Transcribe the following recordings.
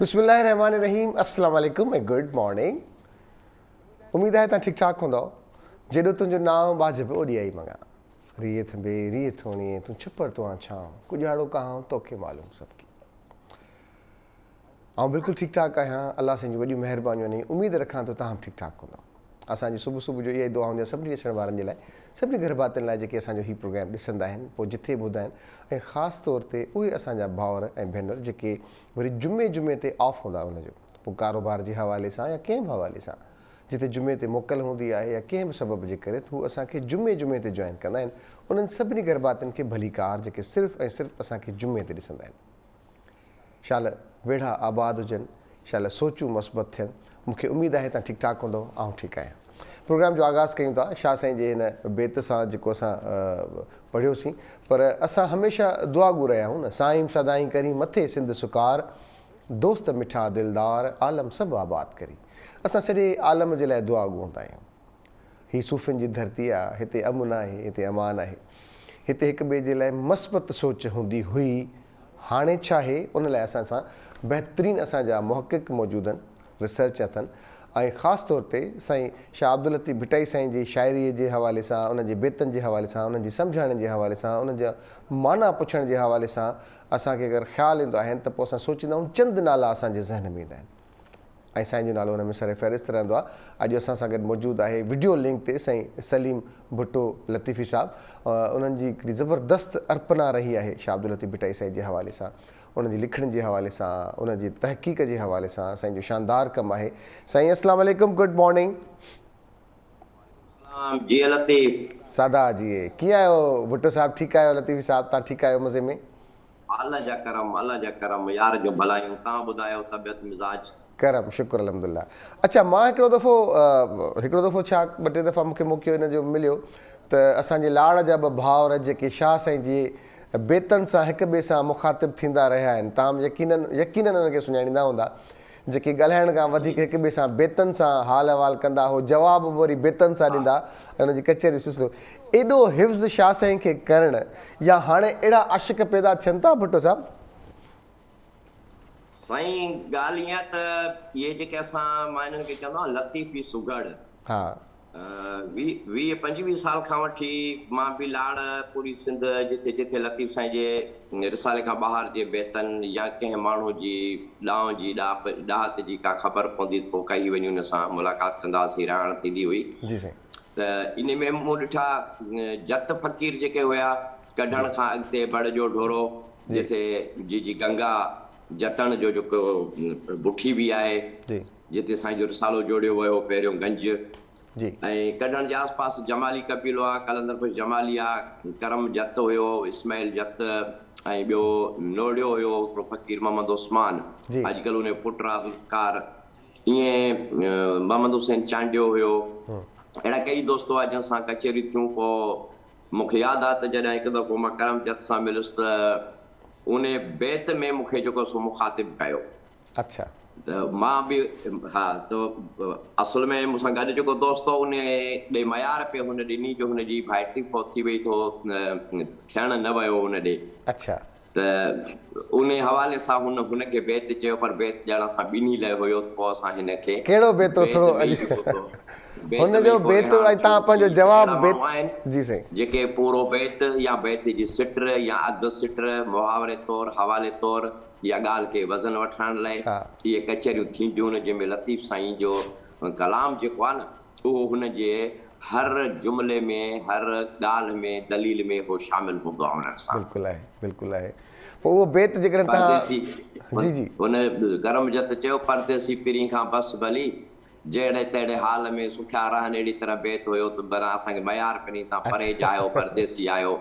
بسم الله الرحمٰن الرحيم السلام عليڪم ۽ گڊ مارننگ اميد آهي توهان ٺيڪ ٺاڪ هوندؤ جيڏو تنهنجو نانء ٻاجهه به اوڏي آئي مڱان ريء ٿنڀي ريء ٿوڻيء تون ڇپر تون ڇانء ڪڄاڙو ڪهانء توکي معلوم سڀ ڪي آئون بلڪل ٺيڪ ٺاڪ آهيان الله سائين جون وڏيون مهربانيون آهن ۽ اميد رکان ٿو توهان به ٺيڪ ٺاڪ هوندؤ. اسان جي صبح صبح جو اها ئي دعا هوندي آهي سڀني ڏسڻ وارن جي لاء سڀني گهر ڀاتين لاء جيڪي اسان جو هي پروگرام ڏسندا آهن پوء جٿي به هوندا آهن ۽ خاص طور تي اهي اسان جا ڀائر ۽ ڀينر جيڪي وري جمعي جمعي تي آف هوندا ان جو پوء ڪاروبار جي حوالي سان يا ڪنهن به حوالي سان جتي جمعي تي موڪل هوندي آهي يا ڪنهن به سبب جي ڪري ته هو اسان کي جمعي جمعي تي جوائن ڪندا آهن انهن سڀني گهر ڀاتين کي ڀليڪار جيڪي صرف ۽ صرف اسان کي جمعي تي ڏسندا آهن. شال ويڙها آباد هجن، شال سوچون مثبت ٿين. مون کي اميد آهي توهان ٺيڪ ٺاڪ هوندؤ، آئون ٺيڪ آهيان. پروگرام جو آغاز ڪيون ٿا شاهه سائين جي هن بيت سان جيڪو اسان پڙهيوسين پر اسان هميشه دعا گو رهيا آهيون نه سائين سدائين ڪرين مٿي سنڌ سڪار دوست مٺا دلدار عالم سڀ آباد ڪرين اسان سڄي عالم جي لاء دعا گو هوندا آهيون. هي صوفين جي ڌرتي آ، هتي امن آهي، هتي امان آهي. هتي هڪ ٻئي جي لاء مثبت سوچ هوندي هئي، هاڻي ڇا آهي ان لاء اسان سان بهترين اسان جا محقق موجود آهن، ريسرچ اٿن ۽ خاص طور تي سائين شاهه عبداللطيف ڀٽائي سائين جي شاعريء جي حوالي سان، انهن جي بيتن جي حوالي سان، انهن جي سمجهاڻين جي حوالي سان، انهن جا معنيٰ پڇڻ جي حوالي سان اسان کي اگر خيال ايندو آهن ته پوء اسان سوچيندا آهيون چند نالا اسان جي ذهن ۾ ايندا آهن. ۽ سائين جو نالو ان ۾ سر فهرست رهندو آهي. اڄ اسان سان گڏ موجود آهي وڊيو لنڪ تي سائين سليم ڀٽو لطيفي صاحب انهن جي هڪڙي زبردست ارپنا رهي آهي شاهه عبداللطيف ڀٽائي سائين جي حوالي سان انهن جي لکڻين جي حوالي سان انهن جي تحقيق جي حوالي سان سائين جو شاندار ڪم آهي سائين اسلام عليڪم گڊ مارننگ. وعليڪم السلام جي لطيف. سادا جي ڪيئن آهيو ڀٽو صاحب ٺيڪ آهيو لطيفي صاحب تان ٺيڪ آهيو مزي ۾. الله جا ڪرم الله جا ڪرم يار جو ڀلايون توهان ٻڌايو طبيعت مزاج. ڪرم شڪر الحمدلله اڇا مان هڪڙو دفعو هڪڙو دفعو ڇا ٻه ٽي دفعا مونکي موقعو ان جو مليو ته اسان جي لاڙ جا ٻه ڀائر جيڪي شاهه سائين جي بيتن سان هڪ ٻئي سان مخاطب ٿيندا رهيا آهن تاهم يقينن يقينن انهن کي سڃاڻيندا هوندا جيڪي ڳالهائڻ کان وڌيڪ هڪ ٻئي سان بيتن سان حال احوال ڪندا هو جواب به وري بيتن سان ڏيندا ۽ ان جي ڪچهري جو سلسلو ايڏو حفظ شاهه سائين کي ڪرڻ يا هاڻي اهڙا عاشق پيدا ٿين ٿا ڀٽو صاحب؟ سائين ڳالهه ائين ته اهي جيڪي اسان مان انهن کي چوندو آهيان لطيفي سگهڙ. ها. ويهه پنجويهه سال کان وٺي مان به لاڙ پوري سنڌ جٿي جٿي لطيف سائين جي رسالي کان ٻاهر جي بيتن يا ڪنهن ماڻهو جي ڏانء جي ڏاهپ ڏاهت جي ڪا خبر پوندي ته پوء ڪهي وڃي ان سان ملاقات ڪندا هئاسين رهاڻ ٿيندي هئي جي سائين. ته انهي ۾ مون ڏٺا جت فقير جيڪي هيا ڪڍڻ کان اڳتي بڙ جو ڍورو جٿي جيجي گنگا جتڻ جو جيڪو بٺي به آهي جي. جتي سائين جو رسالو جوڙيو ويو هو پهريون گنج جي. ۽ ڪڍڻ جي آس پاس جمالي قبيلو آ قلندر بخش جمالي آ ڪرم جت هيو اسماعيل جت ۽ ٻيو نوڙيو هيو هڪڙو فقير محمد عثمان جي. اڄ ڪلهه ان جو پٽ آ ذوالفقار ائين محمد حسين چانڊيو هيو اهڙا ڪئي دوست هئا جن سان ڪچهريون ٿيون پوء مون کي ياد آ ته جڏهن هڪ دفعو مان ڪرم جت سان مليس ته ان بيت ۾ مون کي جيڪو سو مخاطب ڪيو. اڇا. ته مان به ها ته اصل ۾ مون سان گڏ جيڪو دوست هو ان ڏي ميار پئي هن ڏني جو هن جي ڀائٽي فوت ٿي وئي ٿو ٿيڻ نه ويو ان ڏي. اڇا. ته ان حوالي سان هن هن کي بيت چيو پر بيت ڄڻ اسان ٻنهي لئه هيو ته پوء اسان هن کي ڪهڙو بيت هو بيت ٿورو ۾ اڄ ئي جيڪو سو بيت هن ۾ جو ئي پوء بيت رهاڻ ۽ ٿيو تان پنهنجو ڪي ته جواب اهڙا بيت ماڻهو آهن جي سائين. جيڪي پورو بيت يا بيت جي سٽ يا اڌ سٽ محاوري طور حوالي طور يا ڳالهه کي وزن وٺرائڻ لاء اهي ڪچهريون ٿينديون آهن جنهن ۾ لطيف سائين جو ڪلام جيڪو آهي نه اهو هن جي هر جملي ۾ هر ڳالهه ۾ دليل ۾ اهو شامل هوندو آهي انهن سان. بلڪل آهي بلڪل آهي پوء اهو بيت جيڪڏهن توهان پرديسي جي جي. هن گرم جت چيو پرديسي پرين کان بس ڀلي جهڙي تهڙي حال ۾ سکيا رهن اهڙي طرح بيت هيو ته بنا اسان کي ميار پرين تان پري جا آهيو پرديسي آهيو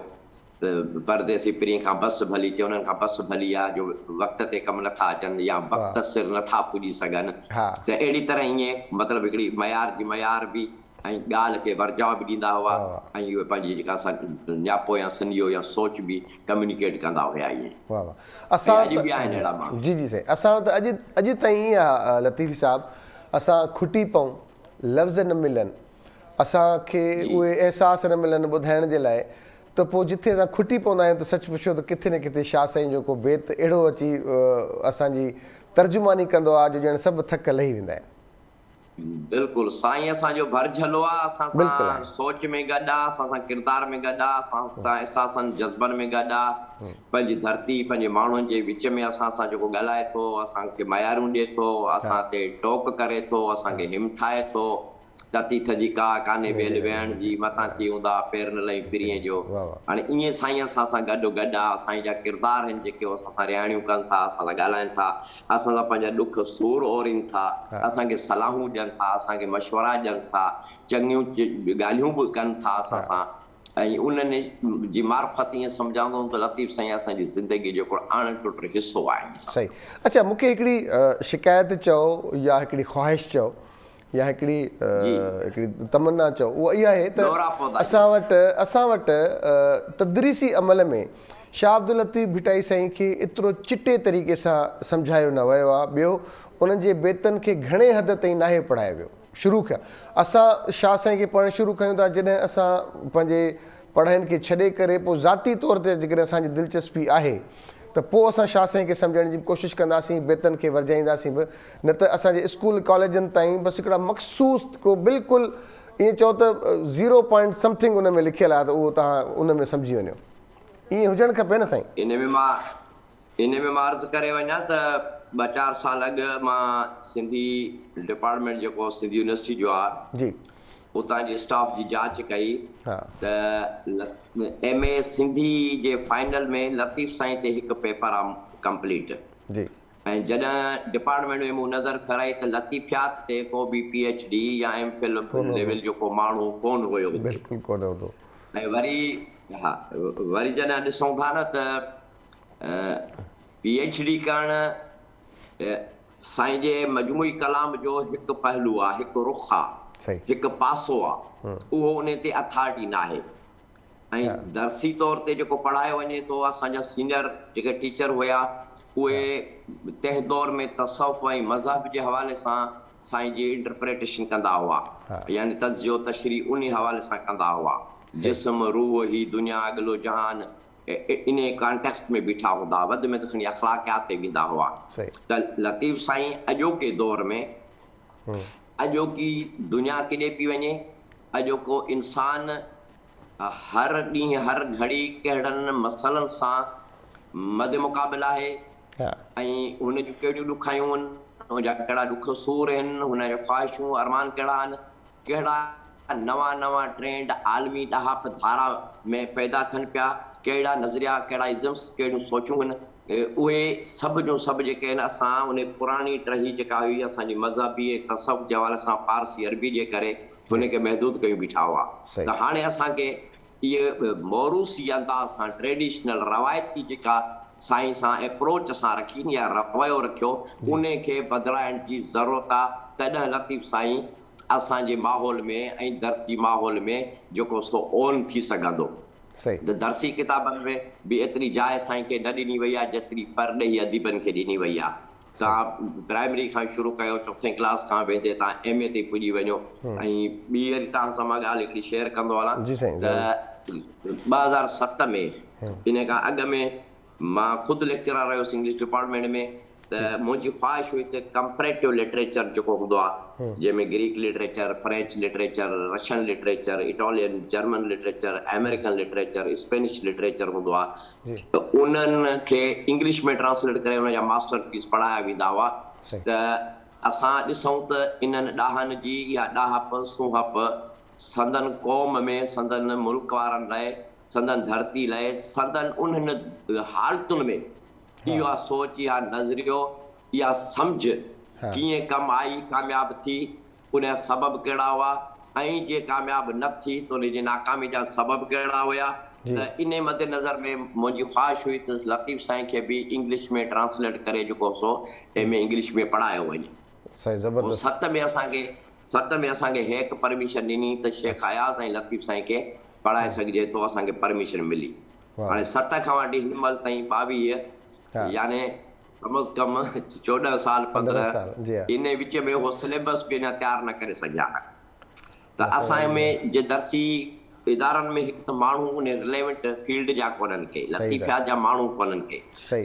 ته پرديسي پرين کان بس ڀلي چي انهن کان بس ڀلي آ جو وقت تي ڪم نٿا اچن يا وقت سر نٿا پڄي سگهن ته اهڙي طرح ائين مطلب هڪڙي معيار جي معيار به ۽ ڳالهه کي ورجاء به ڏيندا هئا ۽ اهي پنهنجي جيڪا اسان نياپو يا سنيهو يا سوچ به ڪميونيڪيٽ ڪندا هيا ائين واه واه اسان ۽ اڄ به آهن اهڙا ماڻهو. جي جي سائين اسان وٽ اڄ اڄ تائين ائين آ لطيفي صاحب اسان کٽي پئون لفظ نه ملن اسان کي اهي احساس نه ملن ٻڌائڻ جي لاء ته پوء جٿي اسان کٽي پوندا آهيون ته سچ پڇو ته ڪٿي نه ڪٿي شاهه سائين جو ڪو بيت اهڙو اچي اسان جي ترجماني ڪندو آ جو ڄڻ سڀ ٿڪ لهي ويندا آهن. بلڪل سائين اسان جو ڀرجهلو آ اسان بلڪل سان آهي. سوچ ۾ گڏ آ اسان سان ڪردار ۾ گڏ آ اسان سان احساسن جذبن ۾ گڏ آ پنهنجي ڌرتي پنهنجي ماڻهن جي وچ ۾ اسان سان جيڪو ڳالهائي ٿو اسان کي ميارون ڏي ٿو اسان تي ٽوڪ ڪري ٿو اسان کي همٿائي ٿو تتي ٿڌي ڪا ڪانهي ويل ويهڻ جي، متان ٿي اونداهه پير نه لئين پرينء جو. هاڻي ائين سائين اسان سان گڏو گڏ آ، سائين جا ڪردار هن جيڪي اسان سان رهاڻيون ڪن ٿا، اسان سان ڳالهائين ٿا، اسان سان پنهنجا ڏک سور اورين ٿا، اسان کي صلاحون ڏين ٿا، اسان کي مشورا ڏين ٿا، چڱيون ڳالهيون به ڪن ٿا اسان سان ۽ انهن جي معرفت ائين سمجهان ٿو ته لطيف سائين اسان جي زندگيء جو هڪڙو اڻ ٽٽ حصو آهن. صحيح. اڇا مون کي هڪڙي شڪايت چئو يا هڪڙي خواهش چئو يا هڪڙي هڪڙي تمنا چئو اها اها آهي ته اسان وٽ اسان وٽ تدريسي عمل ۾ شاهه عبداللطيف ڀٽائي سائين کي ايترو چٽي طريقي سان سمجهايو نه ويو آهي ٻيو انهن جي بيتن کي گهڻي حد تائين ناهي پڙهايو ويو شروع کان اسان شاهه سائين کي پڙهڻ شروع ڪيون ٿا جڏهن اسان پنهنجي پڙهائين کي ڇڏي ڪري پوء ذاتي طور تي جيڪڏهن اسان جي دلچسپي آهي ته پوء اسان شاهه سائين کي سمجهڻ جي به ڪوشش ڪنداسين، بيتن کي ورجائينداسين به، نه ته اسان جي اسڪول ڪاليجن تائين بس هڪڙا مخصوص ڪو بلڪل ائين چئو ته زيرو پوائنٽ سمٿنگ ان ۾ لکيل آهي ته اهو توهان ان ۾ سمجهي وڃو. ائين هجڻ کپي نه سائين. ان ۾ مان ان ۾ مان عرض ڪري وڃان ته ٻه چار سال اڳ مان سنڌي ڊپارٽمينٽ جيڪو سنڌ يونيورسٽي جو آ جي. اتان جي اسٽاف جي جاچ ڪئي ته ايم اي سنڌي جي فائنل ۾ لطيف سائين تي هڪ پيپر آ ڪمپليٽ جي. ۽ جڏهن ڊپارٽمينٽ ۾ مون نظر ڦيرائي ته لطيفيات تي ڪو به پي ايڇ ڊي يا ايم فل ليول جو ڪو ماڻهو ڪونه هيو اتي. بلڪل ڪونه هوندو. ۽ وري ها وري جڏهن ڏسون ٿا نه ته پي ايڇ ڊي ڪرڻ سائين جي مجموعي ڪلام جو هڪ پهلو آ، هڪ رخ آ، هڪ پاسو آ، اهو انهي تي اٿارٽي ناهي ۽ درسي طور تي جيڪو پڙهايو وڃي ٿو اسان جا سينئر جيڪي ٽيچر هيا اهي تنهن دور ۾ تصوف ۽ مذهب جي حوالي سان سائين جي انٽرپريٽيشن ڪندا هئا يعني تجزيو تشريح انهي حوالي سان ڪندا هئا جسم روح هي دنيا اڳلو جهان انهيء ڪانٽيڪسٽ ۾ بيٺا هوندا هئا، وڌ ۾ وڌ کڻي اخلاقيات تي ويندا هئا ته لطيف سائين اڄوڪي دور ۾ اڄوڪي دنيا ڪيڏي پئي وڃي، اڄوڪو انسان هر ڏينهن هر گهڙي ڪهڙن مسئلن سان مد مقابل آهي ۽ هن جون ڪهڙيون ڏکايون آهن، هن جا ڪهڙا ڏک سور آهن، هن جا خواهشون ارمان ڪهڙا آهن، ڪهڙا نوان نوان ٽرينڊ عالمي ڏاهپ ڌارا ۾ پيدا ٿين پيا، ڪهڙا نظريا، ڪهڙا ازمس، ڪهڙيون سوچون هن، اهي سڀ جون سڀ جيڪي آهن اسان انهي پراڻي ٽهي جيڪا هئي اسان جي مذهبي ۽ تصوف جي حوالي سان پارسي عربي جي ڪري ان کي محدود ڪيون بيٺا هئا ته هاڻي اسان کي اهي موروثي انداز سان ٽريڊيشنل روايتي جيڪا سائين سان ايپروچ اسان رکي يا رويو رکيو انهي کي بدلائڻ جي ضرورت آ تڏهن لطيف سائين اسان جي ماحول ۾ ۽ درسي ماحول ۾ جيڪو سو اون ٿي سگهندو ته درسي ڪتابن ۾ به ايتري جاء سائين کي نه ڏني وئي آ جيتري پرڏيهي اديبن کي ڏني وئي آ توهان پرائمري کان شروع ڪيو چوٿين ڪلاس کان ويندي توهان ايم اي تائين پڄي وڃو ۽ ٻي وري توهان سان مان ڳالهه هڪڙي شيئر ڪندو هلان ته 2007 ۾ ان کان اڳ ۾ مان خود ليڪچرار رهيس انگلش ڊپارٽمينٽ ۾ ته منهنجي خواهش هئي ته ڪمپريٽو لٽريچر جيڪو هوندو آهي جنهن ۾ Greek literature, French literature, Russian literature, Italian, German literature, American literature, Spanish literature هوندو آهي ته انهن کي انگلش ۾ ٽرانسليٽ ڪري ان جا ماسٽر پيس پڙهايا ويندا هئا ته اسان ڏسون ته انهن ڏاهن جي اها ڏاهپ سونهپ سندن قوم ۾ سندن ملڪ وارن لاء سندن ڌرتي لاء سندن انهن حالتن ۾ اها سوچ اها نظريو اها سمجهه ڪيئن ڪم آئي ڪامياب ٿي ان جا سبب ڪهڙا هئا ۽ جي ڪامياب نه ٿي ته ان جي ناڪامي جا سبب ڪهڙا هيا ته انهي مد نظر ۾ منهنجي خواهش هئي ته لطيف سائين کي به انگلش ۾ ٽرانسليٽ ڪري جيڪو سو ايم اي انگلش ۾ پڙهايو وڃي. پوء ست ۾ اسان کي ست ۾ اسان کي هيڪ پرميشن ڏني ته شيخ اياز ۽ لطيف سائين کي پڙهائي سگهجي ٿو اسان کي پرميشن ملي. هاڻي ست کان وٺي هن مهل تائين 22 يعني ڪم از ڪم 14 سال 15 انهي وچ ۾ اهو سليبس به اڃا تيار نه ڪري سگهيا آهن ته اسان ۾ جي درسي ادارن ۾ هڪ ته ماڻهو ان رليونٽ فيلڊ جا ڪونهن ڪي، لطيفيات جا ماڻهو ڪونهن ڪي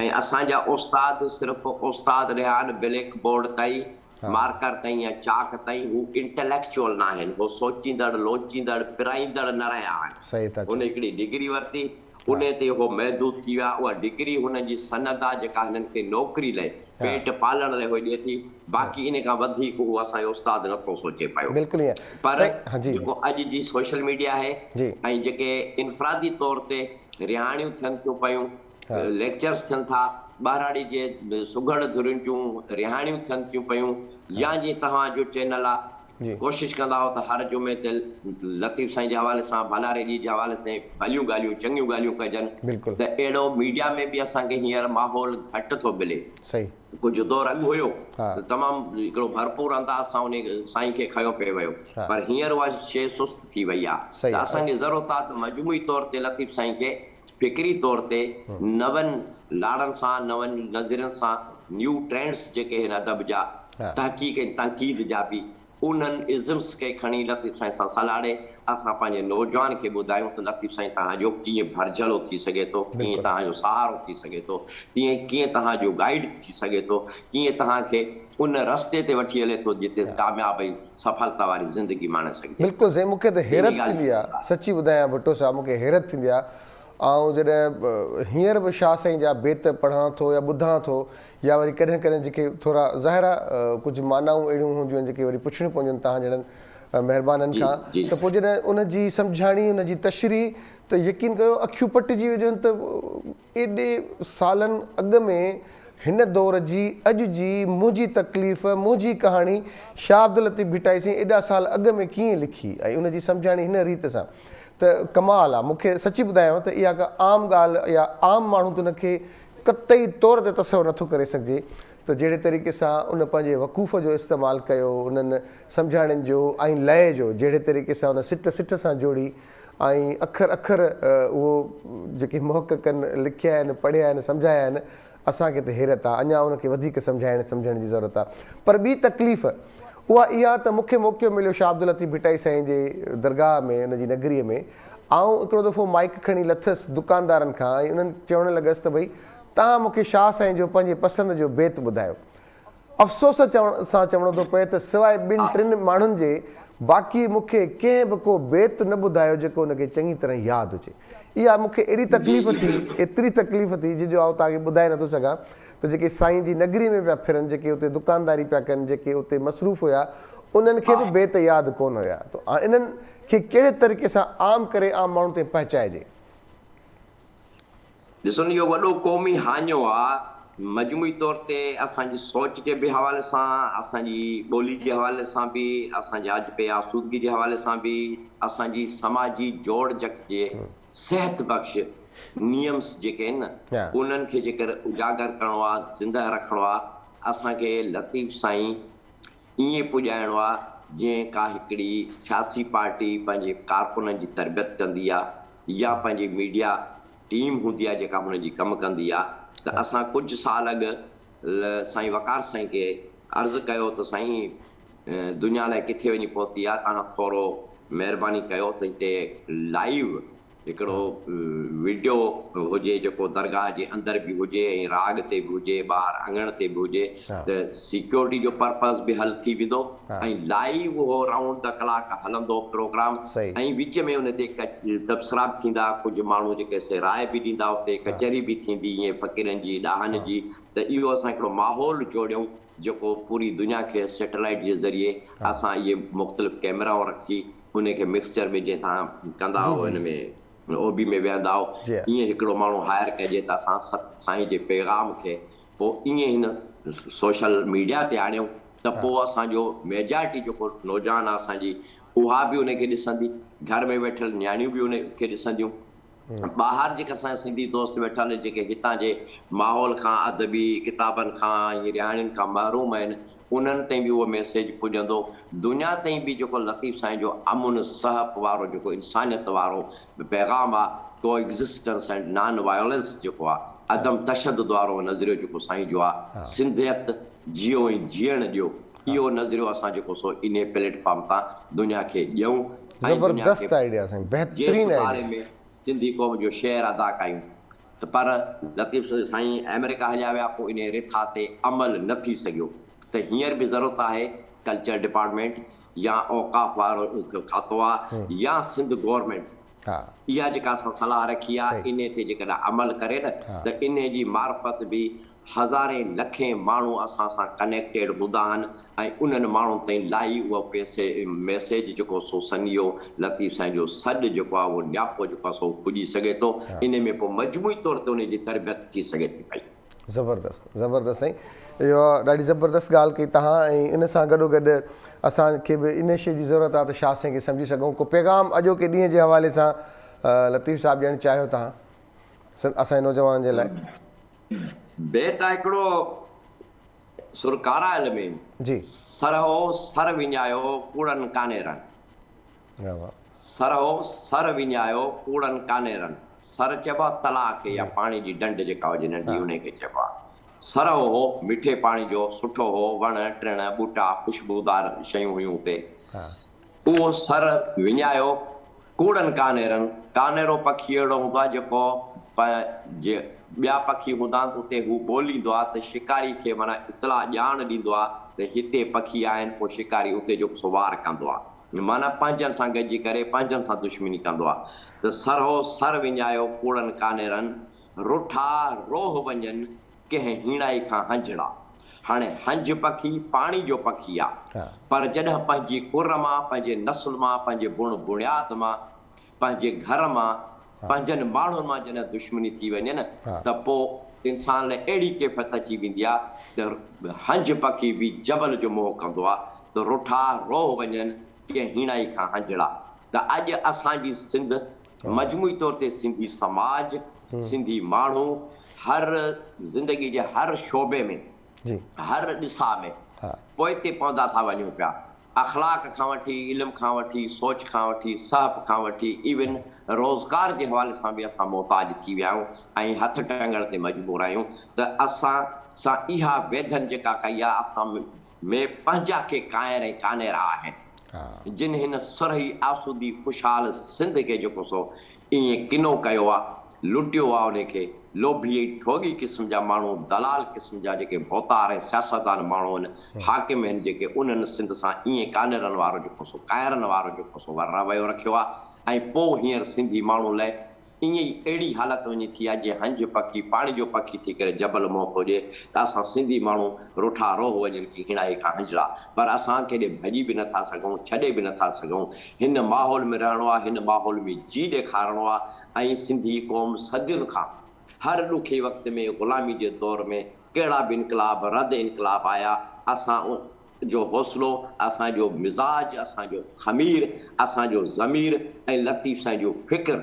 ۽ اسان جا استاد صرف استاد رهيا آهن بليڪ بورڊ تائين، مارڪر تائين يا چاڪ تائين، هو انٽليڪچوئل ناهن، هو سوچيندڙ، لوچيندڙ، پرائيندڙ نه رهيا آهن. هن هڪڙي ڊگري ورتي، انهي تي هو محدود ٿي ويا، اها ڊگري هنن جي سند آ جيڪا هنن کي نوڪري لئي، پيٽ پالڻ لئي هوء ڏئي ٿي، باقي انهي کان وڌيڪ هو اسان جو استاد نه ٿو سوچي پيو. بلڪل ائين پر سائين ها جي جي. جيڪو اڄ جي سوشل ميڊيا آهي جي. ۽ جيڪي انفرادي طور تي رهاڻيون ٿين ٿيون پيون، ها. ليڪچرس ٿين ٿا، ٻهراڙي جي سگهڙ ڌرين جون رهاڻيون ٿين ٿيون پيون ها. يا جيئن توهان جو چينل آ جي. ڪوشش ڪندا هئو ته هر جمعي تي لطيف سائين جي حوالي سان، ڀلاري ڏينهن جي حوالي سين ڀليون ڳالهيون، چڱيون ڳالهيون ڪجن بلڪل. ته اهڙو ميڊيا ۾ به اسان کي هينئر ماحول گهٽ ٿو ملي. صحيح. ڪجهه دور اڳ هيو ها. ته تمام هڪڙو ڀرپور انداز سان انهي سائين کي کنيو پئي ويو ها. پر هينئر اها شيء سست ٿي وئي آ صحيح ته آ. اسان کي ضرورت آ ته مجموعي طور تي لطيف سائين کي فڪري طور تي نون لاڙن سان، نون نظرين سان، نيو ٽرينڊس جيڪي هن ادب جا، ها. تحقيق ۽ تنقيد جا به انهن ازمس کي کڻي لطيف سائين سان سلهاڙي اسان پنهنجي نوجوان کي ٻڌايون ته لطيف سائين توهان جو ڪيئن ڀرجهلو ٿي سگهي ٿو، ڪيئن بلڪل. توهان جو سهارو ٿي سگهي ٿو، تيئن ڪيئن توهان جو گائيڊ ٿي سگهي ٿو، ڪيئن توهان کي ان رستي تي وٺي هلي ٿو جتي ها. ڪامياب ۽ سڦلتا واري زندگي ماڻي سگهجي ٿي. بلڪل سائين مون کي ته انهي حيرت ڳالهه ٿيندي جي آ سچي ٻڌايان ڀٽو صاحب مون کي حيرت ٿيندي آ آئون جڏهن هينئر به شاهه سائين جا بيت پڙهان ٿو يا ٻڌان ٿو يا وري ڪڏهن ڪڏهن جيڪي ٿورا ظاهر آ ڪجهه معنائون اهڙيون هونديون آهن جيڪي وري پڇڻيون پونديون آهن توهان جهڙن مهربانن جي کان جي ته پوء جڏهن ان جي سمجهاڻي ان جي تشريح ته يقين ڪيو اکيون پٽجي وينديون آهن ته ايڏي سالن اڳ ۾ هن دور جي اڄ جي منهنجي تڪليف منهنجي ڪهاڻي شاهه عبداللطيف ڀٽائي سائين ايڏا سال اڳ ۾ ڪيئن لکي ۽ ان جي سمجهاڻي هن ريت سان ته ڪمال آ مون کي سچي ٻڌايانو ته اها ڪا عام ڳالهه يا عام ماڻهو ته ان کي قطعي طور تي تصور نٿو ڪري سگهجي ته جهڙي طريقي سان ان پنهنجي وقوف جو استعمال ڪيو، انهن سمجهاڻين جو ۽ لئه جو جهڙي طريقي سان ان سٽ سٽ سان جوڙي ۽ اکر اکر اهو جيڪي محققن لکيا آهن، پڙهيا آهن، سمجهايا آهن، اسان کي ته حيرت آ، اڃا ان کي وڌيڪ سمجهائڻ سمجهڻ جي ضرورت آ. پر ٻي تڪليف اها اها ته مون کي موقعو مليو شاهه عبداللطيف ڀٽائي سائين جي درگاهه ۾ ان جي نگريء ۾ آئون هڪڙو دفعو مائيڪ کڻي لٿس دڪاندارن کان ۽ انهن چوڻ لڳس ته ڀئي توهان مون کي شاهه سائين جو پنهنجي پسند جو بيت ٻڌايو. افسوس سان چوڻو ٿو پئي ته سواء ٻن ٽن ماڻهن جي باقي مون کي ڪنهن به ڪو بيت نه ٻڌايو جيڪو ان کي چڱي طرح ياد هجي. اها مون کي ايڏي تڪليف ٿي، ايتري تڪليف ٿي جنهن جو آئون توهان کي ٻڌائي نٿو سگهان ته جيڪي سائين جي نگري ۾ پيا ڦرن، جيڪي اتي دڪانداري پيا ڪن، جيڪي اتي مصروف هيا، انهن کي به بيت ياد ڪونه هيا ته انهن کي ڪهڙي طريقي سان عام ڪري عام ماڻهن تائين پهچائجي؟ ڏسو نه اهو وڏو قومي هاڃو آ، مجموعي طور تي اسان جي سوچ جي به حوالي سان، اسان جي ٻولي جي حوالي سان به، اسان جي آجپي آسودگي جي حوالي سان به، اسان جي سماجي جوڙجڪ جي صحت بخش نيمس جيڪي آهن نه انهن کي جيڪر اجاگر ڪرڻو آ، زنده رکڻو آ، اسان کي لطيف سائين ائين پڄائڻو آ جيئن ڪا هڪڙي سياسي پارٽي پنهنجي ڪارڪنن جي تربيت ڪندي آ يا پنهنجي ميڊيا ٽيم هوندي آ جيڪا هن جي ڪم ڪندي آ ته اسان ڪجهه سال اڳ سائين وقار سائين کي عرض ڪيو ته سائين دنيا الائي ڪٿي وڃي پهتي آ توهان ٿورو مهرباني ڪيو ته هتي لائيو هڪڙو وڊيو هجي جيڪو درگاهه جي اندر به هجي ۽ راڳ تي به هجي ٻاهر اڱڻ تي به هجي ته سيڪيورٽي جو پرپز به حل ٿي ويندو ۽ لائيو اهو رائونڊ the clock هلندو پروگرام ۽ وچ ۾ ان تي تبصرا به ٿيندا ڪجهه ماڻهو جيڪي سي راء به ڏيندا اتي ڪچهري به ٿيندي ائين فقيرن جي ڏاهن جي ته اهو اسان هڪڙو ماحول جوڙيون جيڪو پوري دنيا کي سيٽلائيٽ جي ذريعي اسان اهي مختلف ڪيمرائون رکي انهي کي مڪسچر ۾ جيئن توهان ڪندا آهو ان ۾ او بي ۾ ويهندا آهو ائين هڪڙو ماڻهو هائر ڪجي ته اسان سائين جي پيغام کي پوء ائين هن سوشل ميڊيا تي آڻيون ته پوء اسان جو ميجارٽي جيڪو نوجوان آهي اسان جي اها به ان کي ڏسندي گهر ۾ ويٺل نياڻيون به ان کي ڏسنديون ٻاهر جيڪي اسان جا سنڌي دوست ويٺل آهن جيڪي هتان جي ماحول کان ادبي ڪتابن کان ۽ رهاڻين کان محروم آهن انهن تائين به اهو ميسيج پڄندو دنيا تائين به جيڪو لطيف سائين جو امن سهپ وارو جيڪو انسانيت وارو پيغام آ ڪو ايگزسٽنس اينڊ نان وائولنس جيڪو آ عدم تشدد وارو نظريو جيڪو سائين جو آ سنڌيت جيئو ۽ جيئڻ ڏيو اهو نظريو اسان جيڪو سو انهي پليٽ فارم تان دنيا کي ڏيون. ۽ دنيا کي زبردست آئيڊيا سائين جي بهترين سڌاري آئيڊيا. ۾ سنڌي قوم جو شعر ادا ڪيون ته پر لطيف سائين آمريڪا هليا ويا پوء انهي رٿا تي عمل نه ٿي سگهيو ته هينئر به ضرورت آهي ڪلچر ڊپارٽمينٽ يا اوقاف وارو کاتو آ يا سنڌ گورنمينٽ اها جيڪا اسان صلاح رکي آ انهي تي جيڪڏهن عمل ڪري نه ته انهي جي معرفت به هزارين لکين ماڻهو اسان سان ڪنيڪٽيڊ هوندا آهن ۽ انهن ماڻهن تائين لائي اهو پيسي ميسيج جيڪو سو سنيهو لطيف سائين جو سڏ جيڪو آهي اهو نياپو جيڪو آهي سو پڄي سگهي ٿو انهي ۾ پوء مجموعي طور تي انهي جي تربيت ٿي سگهي ٿي پئي. زبردست زبردست سائين اهو ڏاڍي زبردست ڳالهه ڪئي توهان ۽ ان سان گڏو گڏ اسان کي به ان شي جي ضرورت آهي ته شاهه سائين کي سمجهي سگهون ڪو پيغام اڄوڪي ڏينهن جي حوالي سان لطيف صاحب ڏيڻ چاهيو توهان اسان جي نوجوانن جي لاء. بيت آ هڪڙو سر ڪارائل ۾. جي. سرهو سر وڃايو ڪوڙن ڪانيرن. واھ واھ. سرهو سر وڃايو ڪوڙن ڪانيرن. سر چئبو آ تلاء کي يا پاڻي جي ڍنڍ جيڪا هجي ننڍي انهي کي چئبو آ. سرهو هو مٺي پاڻي جو سٺو هو وڻ ٽڻ ٻوٽا خوشبودار شيون هيون اتي. اهو سر وڃايو ڪوڙن ڪانئرن، ڪانئرو پکي اهڙو هوندو آهي جيڪو جي ٻيا پکي هوندا آهن ته اتي هو ٻوليندو آهي ته شڪاري کي معنيٰ اطلاع ڄاڻ ڏيندو آهي ته هتي پکي آهن پوء شڪاري اتي جو سو وار ڪندو آهي معنيٰ پنهنجن سان گڏجي ڪري پنهنجن سان دشمني ڪندو آهي ته سرهو سر وڃايو ڪوڙن ڪانئرن رٺا روهه وڃن ڪنهن هيڻائي کان هنجهڙا. هاڻي هنجهه پکي پاڻي جو پکي آ، پر جڏهن پنهنجي ڪر مان، پنهنجي نسل مان، پنهنجي بڻ بڻياد مان، پنهنجي گهر مان، پنهنجن ماڻهن مان جڏهن دشمني ٿي وڃي نه ته پوء انسان لاء اهڙي ڪيفيت اچي ويندي آ ته هنجهه پکي به جبل جو منهن ڪندو آ ته رٺا روهه وڃن ڪنهن هيڻائي کان هنجهڙا. ته اڄ اسان جي سنڌ مجموعي طور تي سنڌي سماج، سنڌي ماڻهو هر زندگي جي هر شعبي ۾، هر ڏسا ۾ پوئتي پوندا ٿا وڃون پيا. اخلاق کان وٺي، علم کان وٺي، سوچ کان وٺي، سهپ کان وٺي، ايون روزگار جي حوالي سان به اسان محتاج ٿي ويا آهيون ۽ هٿ ٽنگڻ تي مجبور آهيون ته اسان سان اها ويڌن جيڪا ڪئي آهي اسان ۾ پنهنجا ڪي ڪانئر ۽ ڪانئرا آهن، جن هن سرهي آسودي خوشحال سنڌ کي جيڪو سو ائين ڪنو ڪيو آ، لٽيو آ انهي کي لوڀي ۽ ٺوڳي قسم جا ماڻهو، دلال قسم جا جيڪي ڀوتار ۽ سياستدان ماڻهو آهن، حاڪم آهن جيڪي انهن سنڌ سان ائين ڪانئرن وارو جيڪو سو ڪانئرن وارو جيڪو سو رويو رکيو آ ۽ پوء هينئر سنڌي ماڻهو لئه ائين ئي اهڙي حالت وڃي ٿي آ جيئن هنجهه پکي پاڻي جو پکي ٿي ڪري جبل منهن ٿو ڏئي ته اسان سنڌي ماڻهو رٺا روهه وڃن ڪي هيڻائي کان هنجهڙا پر اسان ڪيڏي ڀڄي به نٿا سگهون ڇڏي به نٿا سگهون هن ماحول ۾ رهڻو آ هن ماحول ۾ جي ڏيکارڻو آ ۽ سنڌي قوم صدين کان هر ڏکي وقت ۾ غلامي جي دور ۾ ڪهڙا به انقلاب رد انقلاب آيا اسان جو حوصلو، اسان جو مزاج، اسان جو خمير، اسان جو ضمير ۽ لطيف سائين جو فڪر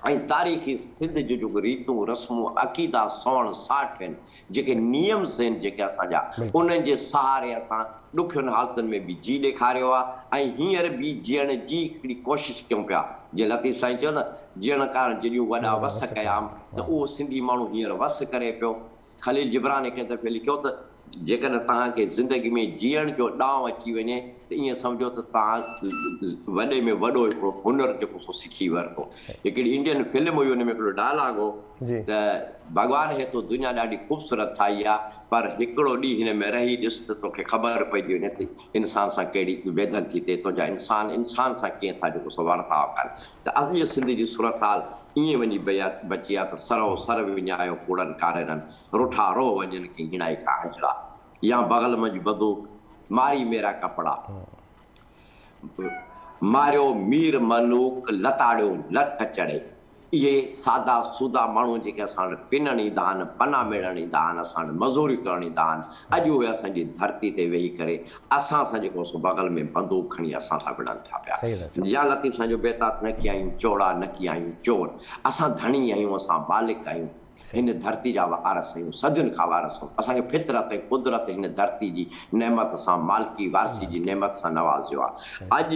۽ تاريخي سنڌ جون جيڪي ريتون، رسمون، عقيدا، سوڻ ساٺ آهن، جيڪي نيمز آهن جيڪي اسان جا، انهن جي سهاري اسان ڏکين حالتن ۾ به جي ڏيکاريو آهي ۽ هينئر به جيئڻ جي هڪڙي ڪوشش ڪيون پيا. جيئن لطيف سائين چيو نه، جيئڻ ڪارڻ جيڏيون وڏا وس ڪيام ته اهو سنڌي ماڻهو هينئر وس ڪري پيو. خليل جبران هڪ دفعي لکيو ته جيڪڏهن توهان کي زندگي ۾ جيئڻ جو ڏانء اچي وڃي ته ائين سمجهو ته توهان وڏي ۾ وڏو هڪڙو هنر جيڪو سو سکي ورتو. هڪڙي انڊين فلم هئي ان ۾ هڪڙو ڊائلاگ هو ته ڀڳوان هي تو دنيا ڏاڍي خوبصورت ٺاهي آ پر هڪڙو ڏينهن هن ۾ رهي ڏس ته توکي خبر پئجي وڃي ته انسان سان ڪهڙي ويڌن ٿي ٿئي تنهنجا انسان انسان سان ڪيئن ٿا جيڪو سو ورتاء ڪن ته اڄ سنڌ جي صورتحال ائين وڃي بچي آ ته سرهو سر وڃايو ڪوڙن ڪاريرن، رٺا روهه وڃن ڪي هيڻائي کان هنجڙا، يا بغل منجهه بدوڪ، ماري ميرا ڪپڙا، ماريو مير ملوڪ، لتاڙيو لٺ چڙهي. اهي سادا سودا ماڻهو جيڪي اسان وٽ پنڻ ايندا آهن، پنا ميڙڻ ايندا آهن، اسان وٽ مزوري ڪرڻ ايندا آهن، اڄ اهي اسان جي ڌرتي تي ويهي ڪري اسان سان جيڪو سو بغل ۾ بندوق کڻي اسان سان وڙهن ٿا پيا. يا لطيف سائين جو بيت آ ته نه ڪي آهيون چوڙا نه ڪي آهيون چور، اسان ڌڻي آهيون اسان مالڪ آهيون، هن ڌرتي جا وارث آهيون، صدين کان وارث آهيون، اسان کي فطرت ۽ قدرت هن ڌرتي جي نعمت سان مالڪي وارثي جي نعمت سان نوازيو آ. اڄ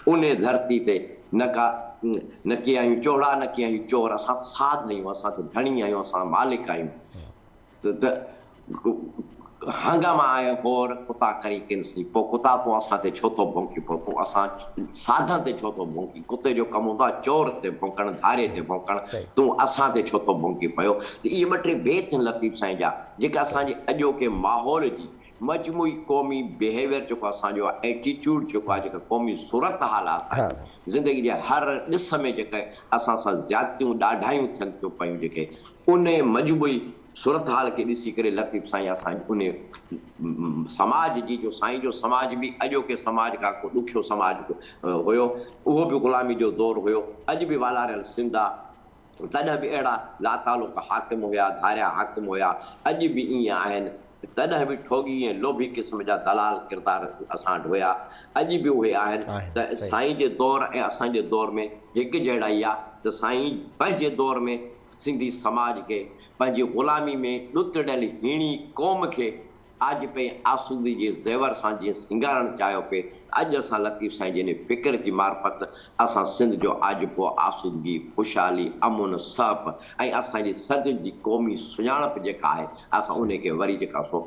انهي ڌرتي تي نه ڪا نه ڪي آهيون چوڙا نه ڪي آهيون چور، اسان ته ساڌ آهيون، اسان ته ڌڻي آهيون، اسان مالڪ آهيون. ته هنگام آء هور، ڪتا ڪرين ڪن سين، پوء ڪتا تون اسان تي ڇو ٿو ڀونڪين، پوء تون اسان ساڌن تي ڇو ٿو ڀونڪين، ڪتي جو ڪم هوندو آهي چور تي ڀونڪڻ، ڌاري تي ڀونڪڻ، تون اسان تي ڇو ٿو ڀونڪين پيو. ته اهي ٻه ٽي بيت آهن لطيف سائين جا، جيڪي اسان جي اڄوڪي ماحول جي مجموعي قومي بيهيويئر جيڪو اسان جو آهي، ايٽيٽيوڊ جيڪو آهي، جيڪا قومي صورتحال آهي اسان جي زندگي جي هر ڏس ۾ جيڪي اسان سان زيادتيون ڏاڍايون ٿين ٿيون پيون جيڪي انهي مجموعي صورتحال کي ڏسي ڪري لطيف سائين اسان جي انهي سماج جي جو سائين جو سماج به اڄوڪي سماج کان ڪو ڏکيو سماج هيو اهو به غلامي جو دور هيو اڄ به والاريل سنڌ آ تڏهن به اهڙا لاتعلق حاڪم هيا ڌاريا حاڪم هيا اڄ به ائين آهن تڏهن به ٺوڳي ۽ لوڀي قسم جا دلال ڪردار اسان وٽ هيا اڄ به اهي آهن ته سائين جي دور ۽ اسان جي دور ۾ هڪجهڙائي آ ته سائين پنهنجي دور ۾ سنڌي سماج کي پنهنجي غلامي ۾ ڏتڙيل هيڻي قوم کي آجپي ۽ آسودگي جي زيور سان جيئن سينگارڻ چاهيو پئي ته اڄ اسان لطيف سائين جي انهي فڪر جي معرفت اسان سنڌ جو آجپو، آسودگي، خوشحالي، امن، سهپ ۽ اسان جي صدين جي قومي سڃاڻپ جيڪا آهي اسان انهي کي وري جيڪا سو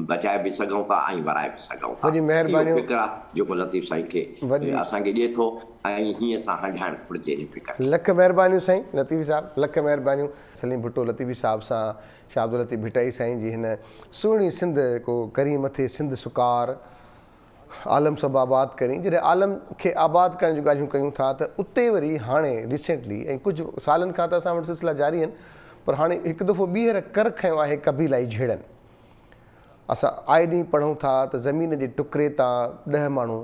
بچائي به سگهون ٿا ۽ ورائي به سگهون ٿا. اهو فڪر آهي جيڪو لطيف سائين کي اسان کي ڏئي ٿو. ۽ هيئن سان هنڍائڻ گهرجي ان فڪر کي. لک مهربانيون سائين لطيفي صاحب لک مهربانيون. سليم ڀٽو لطيفي صاحب سان شاهه عبداللطيف ڀٽائي سائين جي هن سهڻي سنڌ ڪو ڪرين مٿي سنڌ سڪار عالم سڀ آباد ڪرين جڏهن عالم کي آباد ڪرڻ جون ڳالهيون ڪيون ٿا ته اتي وري هاڻي ريسينٽلي ۽ ڪجهه سالن کان ته اسان وٽ سلسلا جاري آهن پر هاڻي هڪ دفعو ٻيهر ڪر کنيو آهي قبيلائي جهيڙن اسان آئي ڏينهن پڙهون ٿا ته زمين جي ٽڪري تان ڏهه ماڻهو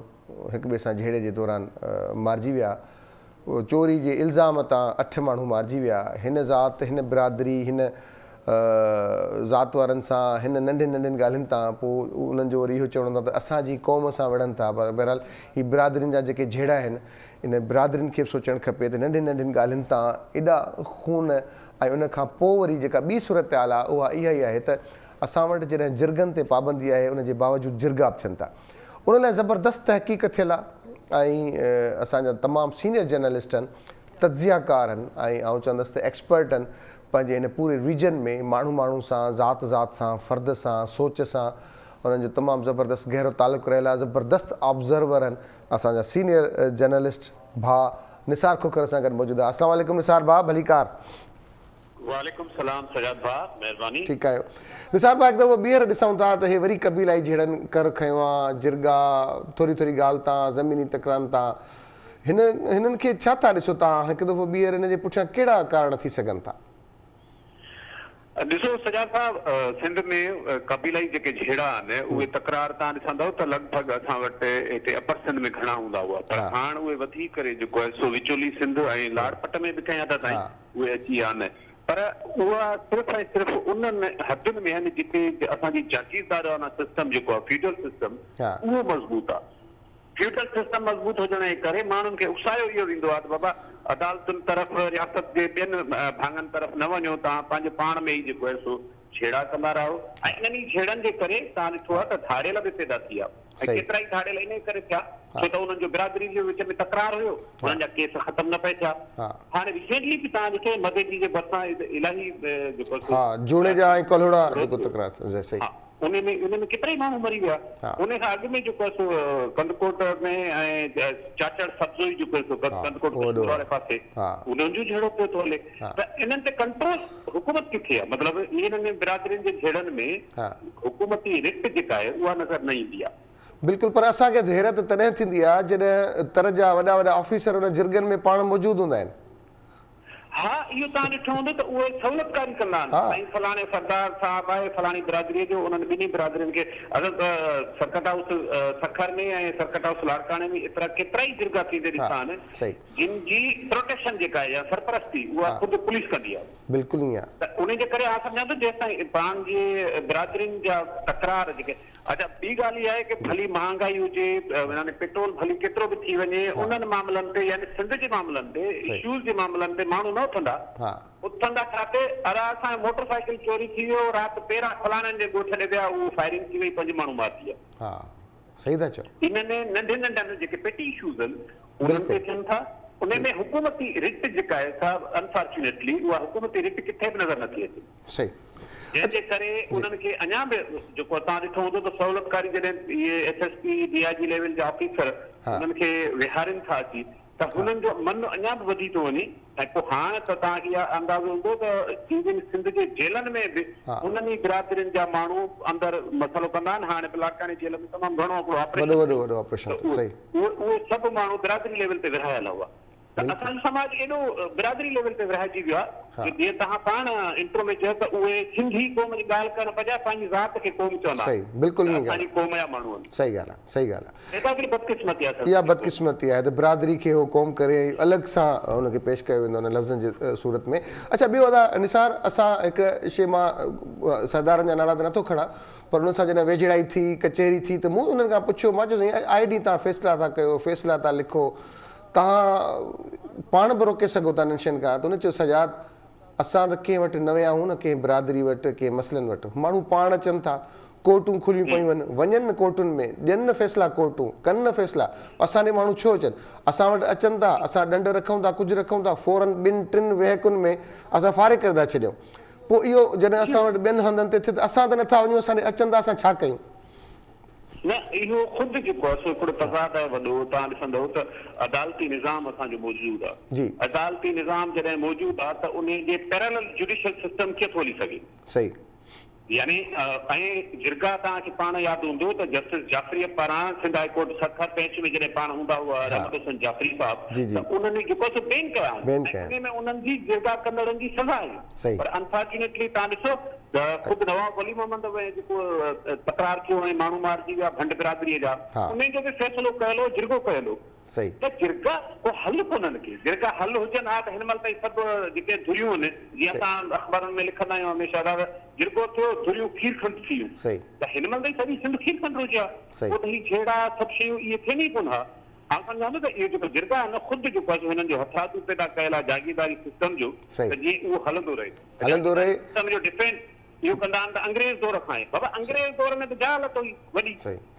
هڪ ٻئي سان جهيڙي جي دوران مارجي ويا، چوري جي الزام تان اٺ ماڻهو مارجي ويا، هن ذات، هن برادري، هن ذات وارن سان هن ننڍين ننڍين ڳالهين تان پوء انهن جو وري اهو چوڻ هوندو آهي ته اسان جي قوم سان وڙهن ٿا پر بهرحال هي برادرين جا جيڪي جهيڙا آهن ان برادرين کي به سوچڻ کپي ته ننڍين ننڍين ڳالهين تان ايڏا خون ۽ ان کان پوء وري جيڪا ٻي صورتحال آهي اها اها ئي آهي ته اسان وٽ جڏهن جرڳن تي پابندي آهي ان جي باوجود جرڳا به ٿين ٿا ان لاء زبردست تحقيق ٿيل آهي ۽ اسان جا تمام سينيئر جرنلسٽ آهن تجزيه ڪار آهن ۽ آئون چوندس ته ايڪسپرٽ آهن پنهنجي هن پوري ريجن ۾ ماڻهو ماڻهو سان ذات ذات سان فرد سان سوچ سان انهن جو تمام زبردست گهرو تعلق رهيل آهي زبردست آبزرور آهن اسان جا سينيئر جرنلسٽ ڀاء نثار کوکر سان گڏ موجود آهي السلام عليڪم نثار ڀاء ڀليڪار. وعليڪم السلام سجاد ڀاء مهرباني. ٺيڪ آهيو نثار ڀاء هڪ دفعو ٻيهر ڏسون ٿا ته هي وري قبيلائي جهيڙن ڪر کنيو آ جرڳا ٿوري ٿوري ڳالهه تان زميني تڪرارن تان هن هنن کي ڇا ٿا ڏسو تان هڪ دفعو ٻيهر هن جي پٺيان ڪهڙا ڪارڻ ٿي سگهن ٿا. ڏسو سجاد صاحب سنڌ ۾ قبيلائي جيڪي جهيڙا آهن اهي تڪرار تان ڏسندؤ ته لڳ ڀڳ اسان وٽ هتي اپر سنڌ ۾ گهڻا هوندا هئا پر هاڻ اهي وڌي ڪري جيڪو آهي سو وچولي سنڌ ۽ لاڙ پٽ ۾ به ڪنهن حد تائين اهي اچي ويا آهن پر اها صرف ۽ صرف انهن حدن ۾ آهن جتي اسان جي جاگيردارانا سسٽم جيڪو آهي فيوڊل سسٽم اهو مضبوط آهي. فيوڊل سسٽم مضبوط هجڻ جي ڪري ماڻهن کي اڪسايو اهو ويندو آهي ته بابا عدالتن طرف رياست جي ٻين ڀاڱن طرف نه وڃو توهان پنهنجو پاڻ ۾ ئي جيڪو آهي سو جهيڙا ڪندا رهو ۽ انهن ئي جهيڙن جي ڪري توهان ڏٺو آهي ته ڌاڙيل به پيدا ٿي ويا ۽ ڪيترائي ڌاڙيل انهي ڪري ٿيا ڇو ته انهن جو برادري جي وچ ۾ تڪرار هيو انهن جا ڪيس ختم نه پئي ٿيا هاڻي ريسينٽلي به توهان ڏٺو مديجي جي ڀرسان الاهي جيڪو ها جوڻيجا ۽ ڪلهوڙا جيڪو تڪرار ٿيو صحيح. انهي ۾ انهي ۾ ڪيترائي ماڻهو مري ويا. انهي کان اڳ ۾ جيڪو آهي سو ڪنڌڪوٽ ۾ ۽ چاچڙ سبزوئي جيڪو آهي سو ڪنڌڪوٽ ڪشمور واري پاسي انهن جو جهيڙو پيو ٿو هلي ته انهن تي ڪنٽرول حڪومت ڪٿي آهي مطلب انهن برادرين جي جهيڙن ۾ حڪومتي رٽ جيڪا آهي اها نظر نه ايندي آهي. بلڪل پر اسان کي حيرت تڏهن ٿيندي آهي جڏهن تر جا وڏا وڏا آفيسر ان جرڳن ۾ پاڻ موجود هوندا آهن. ها اهو توهان ڏٺو هوندو ته اهي سهولتڪاري ڪندا آهن سائين فلاڻي سردار صاحب آهي فلاڻي برادريء جو انهن ٻنهي برادرين کي اصل circuit house Sukkur ۾ ۽ circuit house لاڙڪاڻي ۾ ايترا ڪيترائي جرڳا ٿيندي ڏٺا آهن جن جي پروٽيڪشن جيڪا آهي يا سرپرستي اها خود پوليس ڪندي آهي. بلڪل ائين آهي. ته انهي جي ڪري آء سمجهان ٿو جيستائين پاڻ جي برادرين جا تڪرار جيڪي اڇا ٻي ڳالهه اها آهي ڪه ڀلي مهانگائي هجي يعني پيٽرول ڀلي ڪيترو به ٿي وڃي انهن معاملن تي يعني سنڌ جي معاملن تي اشوز جي معاملن تي ماڻهو نه اٿندا اٿندا ڇا تي ادا اسان جو موٽر سائيڪل چوري ٿي ويو رات پيران فلاڻن جي ڳوٺ ڏي ويا اهو فائرنگ ٿي وئي پنج ماڻهو مارجي ويا. ها صحيح ٿا چئو. انهن ننڍن ننڍن جيڪي پيٽي اشوز آهن انهن تي ٿين ٿا انهي ۾ حڪومتي رٽ جيڪا آهي سا انفارچونيٽلي اها حڪومتي رٽ ڪٿي به نظر نٿي اچي. صحيح. جنهن جي ڪري انهن کي اڃا به جيڪو توهان ڏٺو هوندو ته سهولتڪاري جڏهن اهي S S P, D I G level جا آفيسر انهن کي ويهارين ٿا اچي ته هنن جو من اڃا به وڌي ٿو وڃي ۽ پوء هاڻ ته توهان کي اها اندازو هوندو ته ايون سنڌ جي جيلن ۾ به انهن ئي برادرين جا ماڻهو اندر مسئلو ڪندا آهن هاڻي به لاڙڪاڻي جيل ۾ تمام گهڻو هڪڙو آپريشن ٿيو ته اهي سڀ ماڻهو برادري ليول تي ورهايل هئا. ته اسان جو سماج ايڏو برادري ليول تي ورهائجي ويو آهي جو جيئن توهان پاڻ انٽرو ۾ چيو ته اهي سنڌي قوم جي ڳالهه ڪرڻ بجاء پنهنجي ذات کي قوم چوندا آهن بلڪل ته اسان جي قوم جا ماڻهو آهن. صحيح ڳالهه آهي صحيح ڳالهه آهي. اها هڪڙي بدقسمتي آهي اها بدقسمتي آهي ته برادري کي هو قوم ڪري ۽ الڳ سان ان کي پيش ڪيو ويندو آهي انهن لفظن جي صورت ۾. اڇا ٻيو ادا نثار اسان هڪ شيء مان سردارن جا نالا ته نٿو کڻان پر انهن سان جڏهن ويجهڙائي ٿي ڪچهري ٿي ته مون انهن کان پڇيو مان چيو سائين آئي ڏينهن توهان فيصلا ٿا ڪيو فيصلا ٿا لکو توهان پاڻ به روڪي سگهو ٿا انهن شين کان ته هن چيو سجاد اسان ته ڪنهن وٽ نه ويا آهيون نه ڪنهن برادري وٽ ڪنهن مسئلن وٽ ماڻهو پاڻ اچن ٿا ڪورٽون کليون پيون آهن وڃن نه ڪورٽن ۾ ڏين نه فيصلا ڪورٽون ڪن نه فيصلا اسان ڏي ماڻهو ڇو اچن اسان وٽ اچن ٿا اسان ڏنڊ رکون ٿا ڪجهه رکون ٿا فورن ٻن ٽن ويهڪن ۾ اسان فارغ ڪري ٿا ڇڏيون پوء اهو جڏهن اسان وٽ ٻين هنڌن تي ٿئي ته اسان ته نٿا وڃون اسان ڏي اچن ٿا اسان ڇا ڪيون. نه اهو خود جيڪو آهي سو هڪڙو تضاد آهي وڏو، توهان ڏسندؤ ته عدالتي نظام اسان جو موجود آهي، عدالتي نظام جڏهن موجود آهي ته انهي جي پيرالل جوڊيشل سسٽم ڪيئن ٿو هلي سگهي؟ صحيح. يعني ۽ جرڳا توهان کي پاڻ ياد هوندو ته جسٽس جعفريء پاران Sindh high court Sukkur bench ۾ جڏهن پاڻ هوندا هئا رحمت حسين جعفري صاحب ته انهن جيڪو آهي سو بين ڪيا آهن ۽ انهي ۾ انهن جي جرڳا ڪندڙن جي سزا آهي پر انفارچونيٽلي توهان ڏسو ته خود نواب ولي محمد ۾ جيڪو تڪرار ٿيو ۽ ماڻهو مارجي ويا ڀنڊ برادريء جا، انهي جو به فيصلو ڪيل هو، جرڳو ڪيل هو. ته جرڳا ڪو حل ڪونهن ڪي، جرڳا حل هجن ها ته هن مهل تائين سڀ جيڪي ڌريون آهن، جيئن اسان اخبارن ۾ لکندا آهيون هميشه ته جرڳو ٿيو، ڌريون کير کنڊ ٿي ويون. ته هن مهل تائين سڄي سنڌ کير کنڊ هجي ها، پوء ته هي جهيڙا سڀ شيون اهي ٿين ئي ڪونه ها. آئون سمجهان ٿو ته اهي جيڪو جرڳا آهن خود جيڪو آهي سو هنن جو هٿرادو پيدا ڪيل آهي جاگيرداري سسٽم جو ته جيئن اهو هلندو رهي. هلندو رهي. سسٽم جو ڊفينس اهو ڪندا آهن ته انگريز دور کان آهي. بابا انگريز دور ۾ ته جهالت هئي وڏي.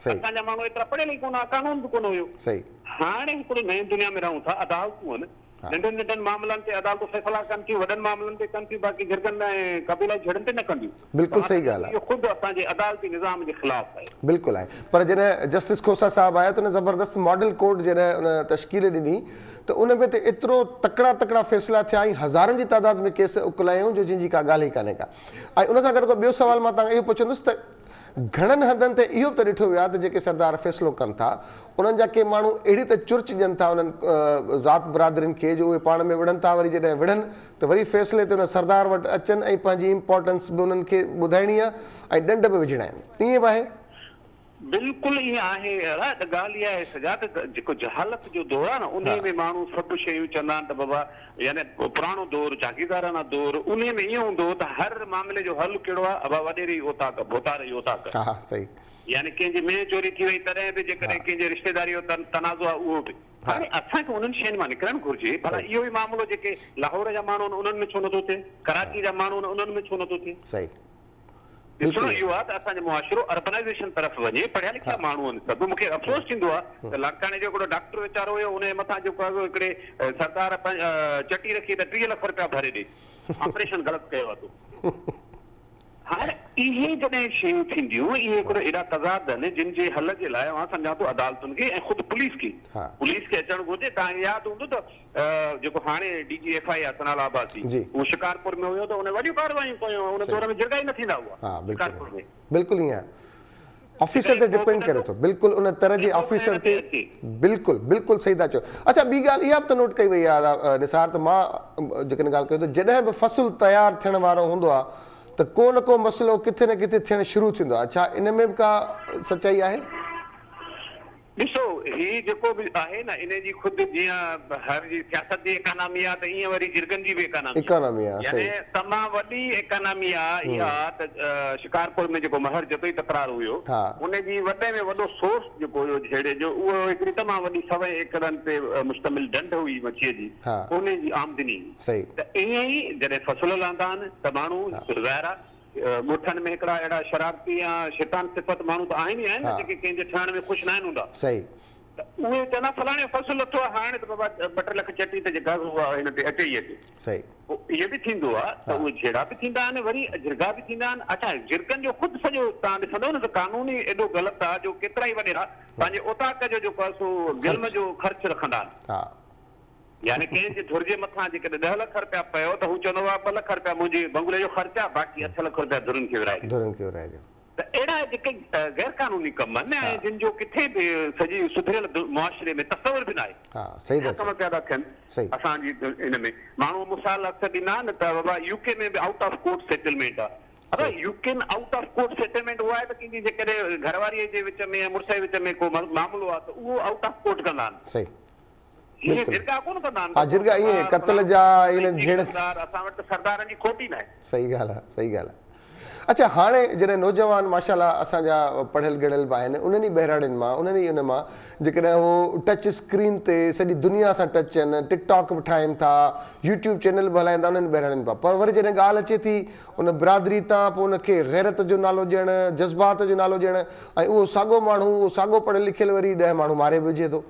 اسان جا ماڻهو ايترا پڙهيل ئي ڪونه هئا، قانون به ڪونه هيو. هاڻي هڪڙو نئين دنيا ۾ رهون ٿا، عدالتون آهن، ننڍن ننڍن معاملن تي عدالتون فيصلا ڪن ٿيون، وڏن معاملن تي ڪن ٿيون، باقي جرڳن ۽ قبيلائي جهيڙن تي نه ڪنديون. بلڪل صحيح ڳالهه آهي. اهو خود اسان جي عدالتي نظام جي خلاف آهي. بلڪل آهي پر جڏهن جسٽس کوسا صاحب آيا ته ان زبردست ماڊل ڪورٽ جڏهن ان تشڪيل ڏني ته ان ۾ ته ايترو تڪڙا تڪڙا فيصلا ٿيا ۽ هزارن جي تعداد ۾ ڪيس اڪلايائون جو جنهن جي ڪا ڳالهه ئي ڪانهي ڪا ۽ ان سان گڏ ڪو ٻيو سوال مان توهان کان اهو پڇندس ته گهڻن هنڌن تي اهو به ته ڏٺو ويو آهي ته جيڪي سردار فيصلو ڪن ٿا انهن جا ڪي ماڻهو اهڙي ته چرچ ڏين ٿا انهن ذات برادرين کي جو اهي پاڻ ۾ وڙهن ٿا وري جڏهن وڙهن ته وري فيصلي تي ان سردار وٽ اچن ۽ پنهنجي امپارٽنس به انهن کي ٻڌائڻي آهي ۽ ڏنڊ به وجهڻا آهن. ائين به آهي؟ بلڪل ائين آهي ادا ته ڳالهه اها آهي سجا ته جيڪو جهالت جو دور آهي نه انهي ۾ ماڻهو سڀ شيون چوندا آهن ته بابا يعني پراڻو دور جاگيرداراڻا دور انهي ۾ ائين هوندو هو ته هر معاملي جو حل ڪهڙو آهي ابا وڏيري جي اوطاق ڀوتار جي اوطاق ها صحيح. يعني ڪنهن جي مينهن چوري ٿي وئي تڏهن به جيڪڏهن ڪنهن جي رشتيداري جو تنازعو آهي اهو به هاڻي اسان کي انهن شين مان نڪرڻ گهرجي، ڀلا اهو ئي معاملو جيڪي لاهور جا ماڻهو آهن انهن ۾ ڇو نٿو ٿئي، ڪراچي جا ماڻهو آهن انهن ۾ ڇو نٿو ٿئي؟ ڏسڻو اهو آهي ته اسان جو معاشرو اربنائيزيشن طرف وڃي، پڙهيا لکيا ماڻهو آهن سڀ، مون کي افسوس ٿيندو آهي ته لاڙڪاڻي جو هڪڙو ڊاڪٽر ويچارو هيو ان جي مٿان جيڪو آهي سو هڪڙي سردار چٽي رکي ته 30 لک رپيا ڀري ڏي، آپريشن غلط ڪيو آهي تو. هاڻ اهي جڏهن شيون ٿينديون، اهي هڪڙو ايڏا تضاد آهن، جن جي حل جي لاء مان سمجهان ٿو عدالتن کي ۽ خود پوليس کي، پوليس کي اچڻ گهرجي. توهان کي ياد هوندو ته جيڪو هاڻي D G F I A Sana Ullah Abbasi, اهو شڪارپور ۾ هيو ته ان وڏيون ڪارروايون ڪيون، ان دور ۾ جرڳا ئي نه ٿيندا هئا شڪارپور ۾. بلڪل ائين آهي. آفيسر تي ڊپينڊ ڪري ٿو بلڪل ان تر جي آفيسر تي بلڪل بلڪل صحيح ٿا چئو اڇا ٻي ڳالهه اها به ته نوٽ ڪئي وئي آهي نثار ته مان جيڪڏهن ڳالهه ڪيون ته جڏهن به فصل تيار ٿيڻ وارو هوندو آهي ته ڪو نه ڪو مسئلو ڪٿي نه ڪٿي ٿيڻ شروع ٿيندو آهي ڇا ان ۾ به ڪا سچائي آهي؟ ڏسو هي جيڪو به آهي نه انهي جي خود جيئن هر جي سياست جي ايڪانامي آ ته ايئن وري جرڳن جي به ايڪانامي آ يعني تمام وڏي ايڪانامي آ اها ته شڪارپور ۾ جيڪو مهر جتوئي تڪرار هيو ان جي وڏي ۾ وڏو سورس جيڪو هيو جهيڙي جو اهو هڪڙي تمام وڏي سوين ايڪڙن تي مشتمل ڍنڍ هئي مڇيء جي انهي جي آمدني هئي ته ايئن ئي جڏهن فصل لهندا آهن ته ماڻهو ظاهر آ ڳوٺن ۾ هڪڙا اهڙا شرارتي يا شيطان صفت ماڻهو ته آهن ئي آهن نه جيڪي ڪنهن جي ٺهڻ ۾ خوش ناهن هوندا. صحيح. ته اهي چوندا فلاڻي جو فصل لٿو آهي هاڻي ته بابا ٻه ٽي لک چٽي ته جيڪا اها هن تي اچي ئي اچي. صحيح. پوء اهو به ٿيندو آهي ته اهي جهيڙا به ٿيندا آهن وري جرڳا به ٿيندا آهن. اڇا جرڳن جو خود سڄو توهان ڏسندؤ نه ته قانون ئي ايڏو غلط آهي جو ڪيترائي وڏيرا پنهنجي اوطاق جو جيڪو آهي سو گلم جو خرچ رکندا آهن. ها. يعني ڪنهن جي ڌر جي مٿان جيڪڏهن ڏهه لک رپيا پيو ته هو چوندو بابا ٻه لک رپيا منهنجي بنگلي جو خرچ آهي باقي اٺ لک رپيا ڌرين کي ورهائي ڏيو. ڌرين کي ورهائي ڏيو. ته اهڙا جيڪي غير قانوني ڪم آهن ۽ جن جو ڪٿي به سڄي سڌريل معاشري ۾ تصور به ناهي اهڙا ڪم پيا ٿا ٿين اسان جي ان ۾ ماڻهو مثال اڪثر ڏيندا آهن ته بابا يو ڪي ۾ به آئوٽ آف ڪورٽ سيٽلمينٽ آهي ابا U K ۾ out of court settlement اها آهي ته ڪنهن جي جيڪڏهن گهر واري جي وچ ۾ يا مڙس جي وچ ۾ ڪو معاملو آهي ته اهو آئوٽ آف ڪورٽ ڪندا آهن. ائين جرڳا ڪونه ڪندا آهن. ها جرڳا ائين قتل جا ائين جهيڙن. اسان وٽ ته سردارن جي کوٽ ئي ناهي. صحيح ڳالهه آ صحيح ڳالهه آ. اڇا هاڻي جڏهن نوجوان ماشاء الله اسان جا پڙهيل ڳڙهيل به آهن انهن ئي ٻهراڙين مان انهن ئي ان مان جيڪڏهن هو ٽچ اسڪرين تي سڄي دنيا سان ٽچ آهن ٽڪ ٽاڪ به ٺاهين ٿا يوٽيوب چينل به هلائين ٿا انهن ٻهراڙين مان پر وري جڏهن ڳالهه اچي ٿي ان برادري تان پوء ان کي غيرت جو نالو ڏيڻ جذبات جو نالو ڏيڻ ۽ اهو ساڳو ماڻهو اهو ساڳو پڙهيل لکيل وري ڏهه ماڻهو ماري به وجهي ٿو.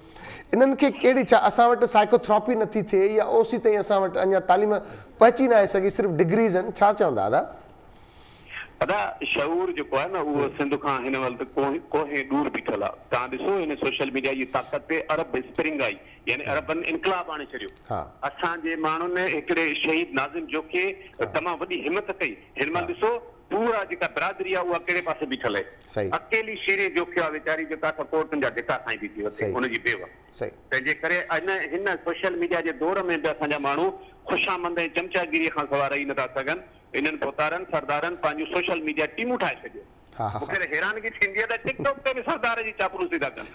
انهن کي ڪهڙي ڇا اسان وٽ سائيڪوٿراپي نٿي ٿئي يا اوسي تائين اسان وٽ اڃا تعليم پهچي ناهي سگهي صرف ڊگريز آهن ڇا چوندا ادا. ادا شعور جيڪو آهي نه اهو سنڌ کان هن وقت ڪوهين ڏور بيٺل آهي توهان ڏسو هن سوشل ميڊيا جي طاقت تي عرب اسپرنگ آئي يعني عربن انقلاب آڻي ڇڏيو اسان جي ماڻهن هڪڙي شهيد ناظم جوکيي تمام وڏي همت ڪئي هن مهل ڏسو پورا جيڪا برادري آ اها ڪهڙي پاسي بيٺل اهي. اڪيلي شيرين جوکيو آ ويچاري جيڪا ته ڪورٽن جا ڌڪا کائيندي ٿي وتي ان جي بيوه. تنهن جي ڪري ان هن سوشل ميڊيا جي دور ۾ به اسان جا ماڻهو خوشامند ۽ چمچاگيري کان سوا رهي نٿا سگهن. انهن ڀوتارن سردارن پنهنجون سوشل ميڊيا ٽيمون ٺاهي ڇڏيون. مون کي ته حيرانگي ٿيندي آ ته ٽڪ ٽاڪ تي به سردار جي چاپلوسي ٿا ڪن.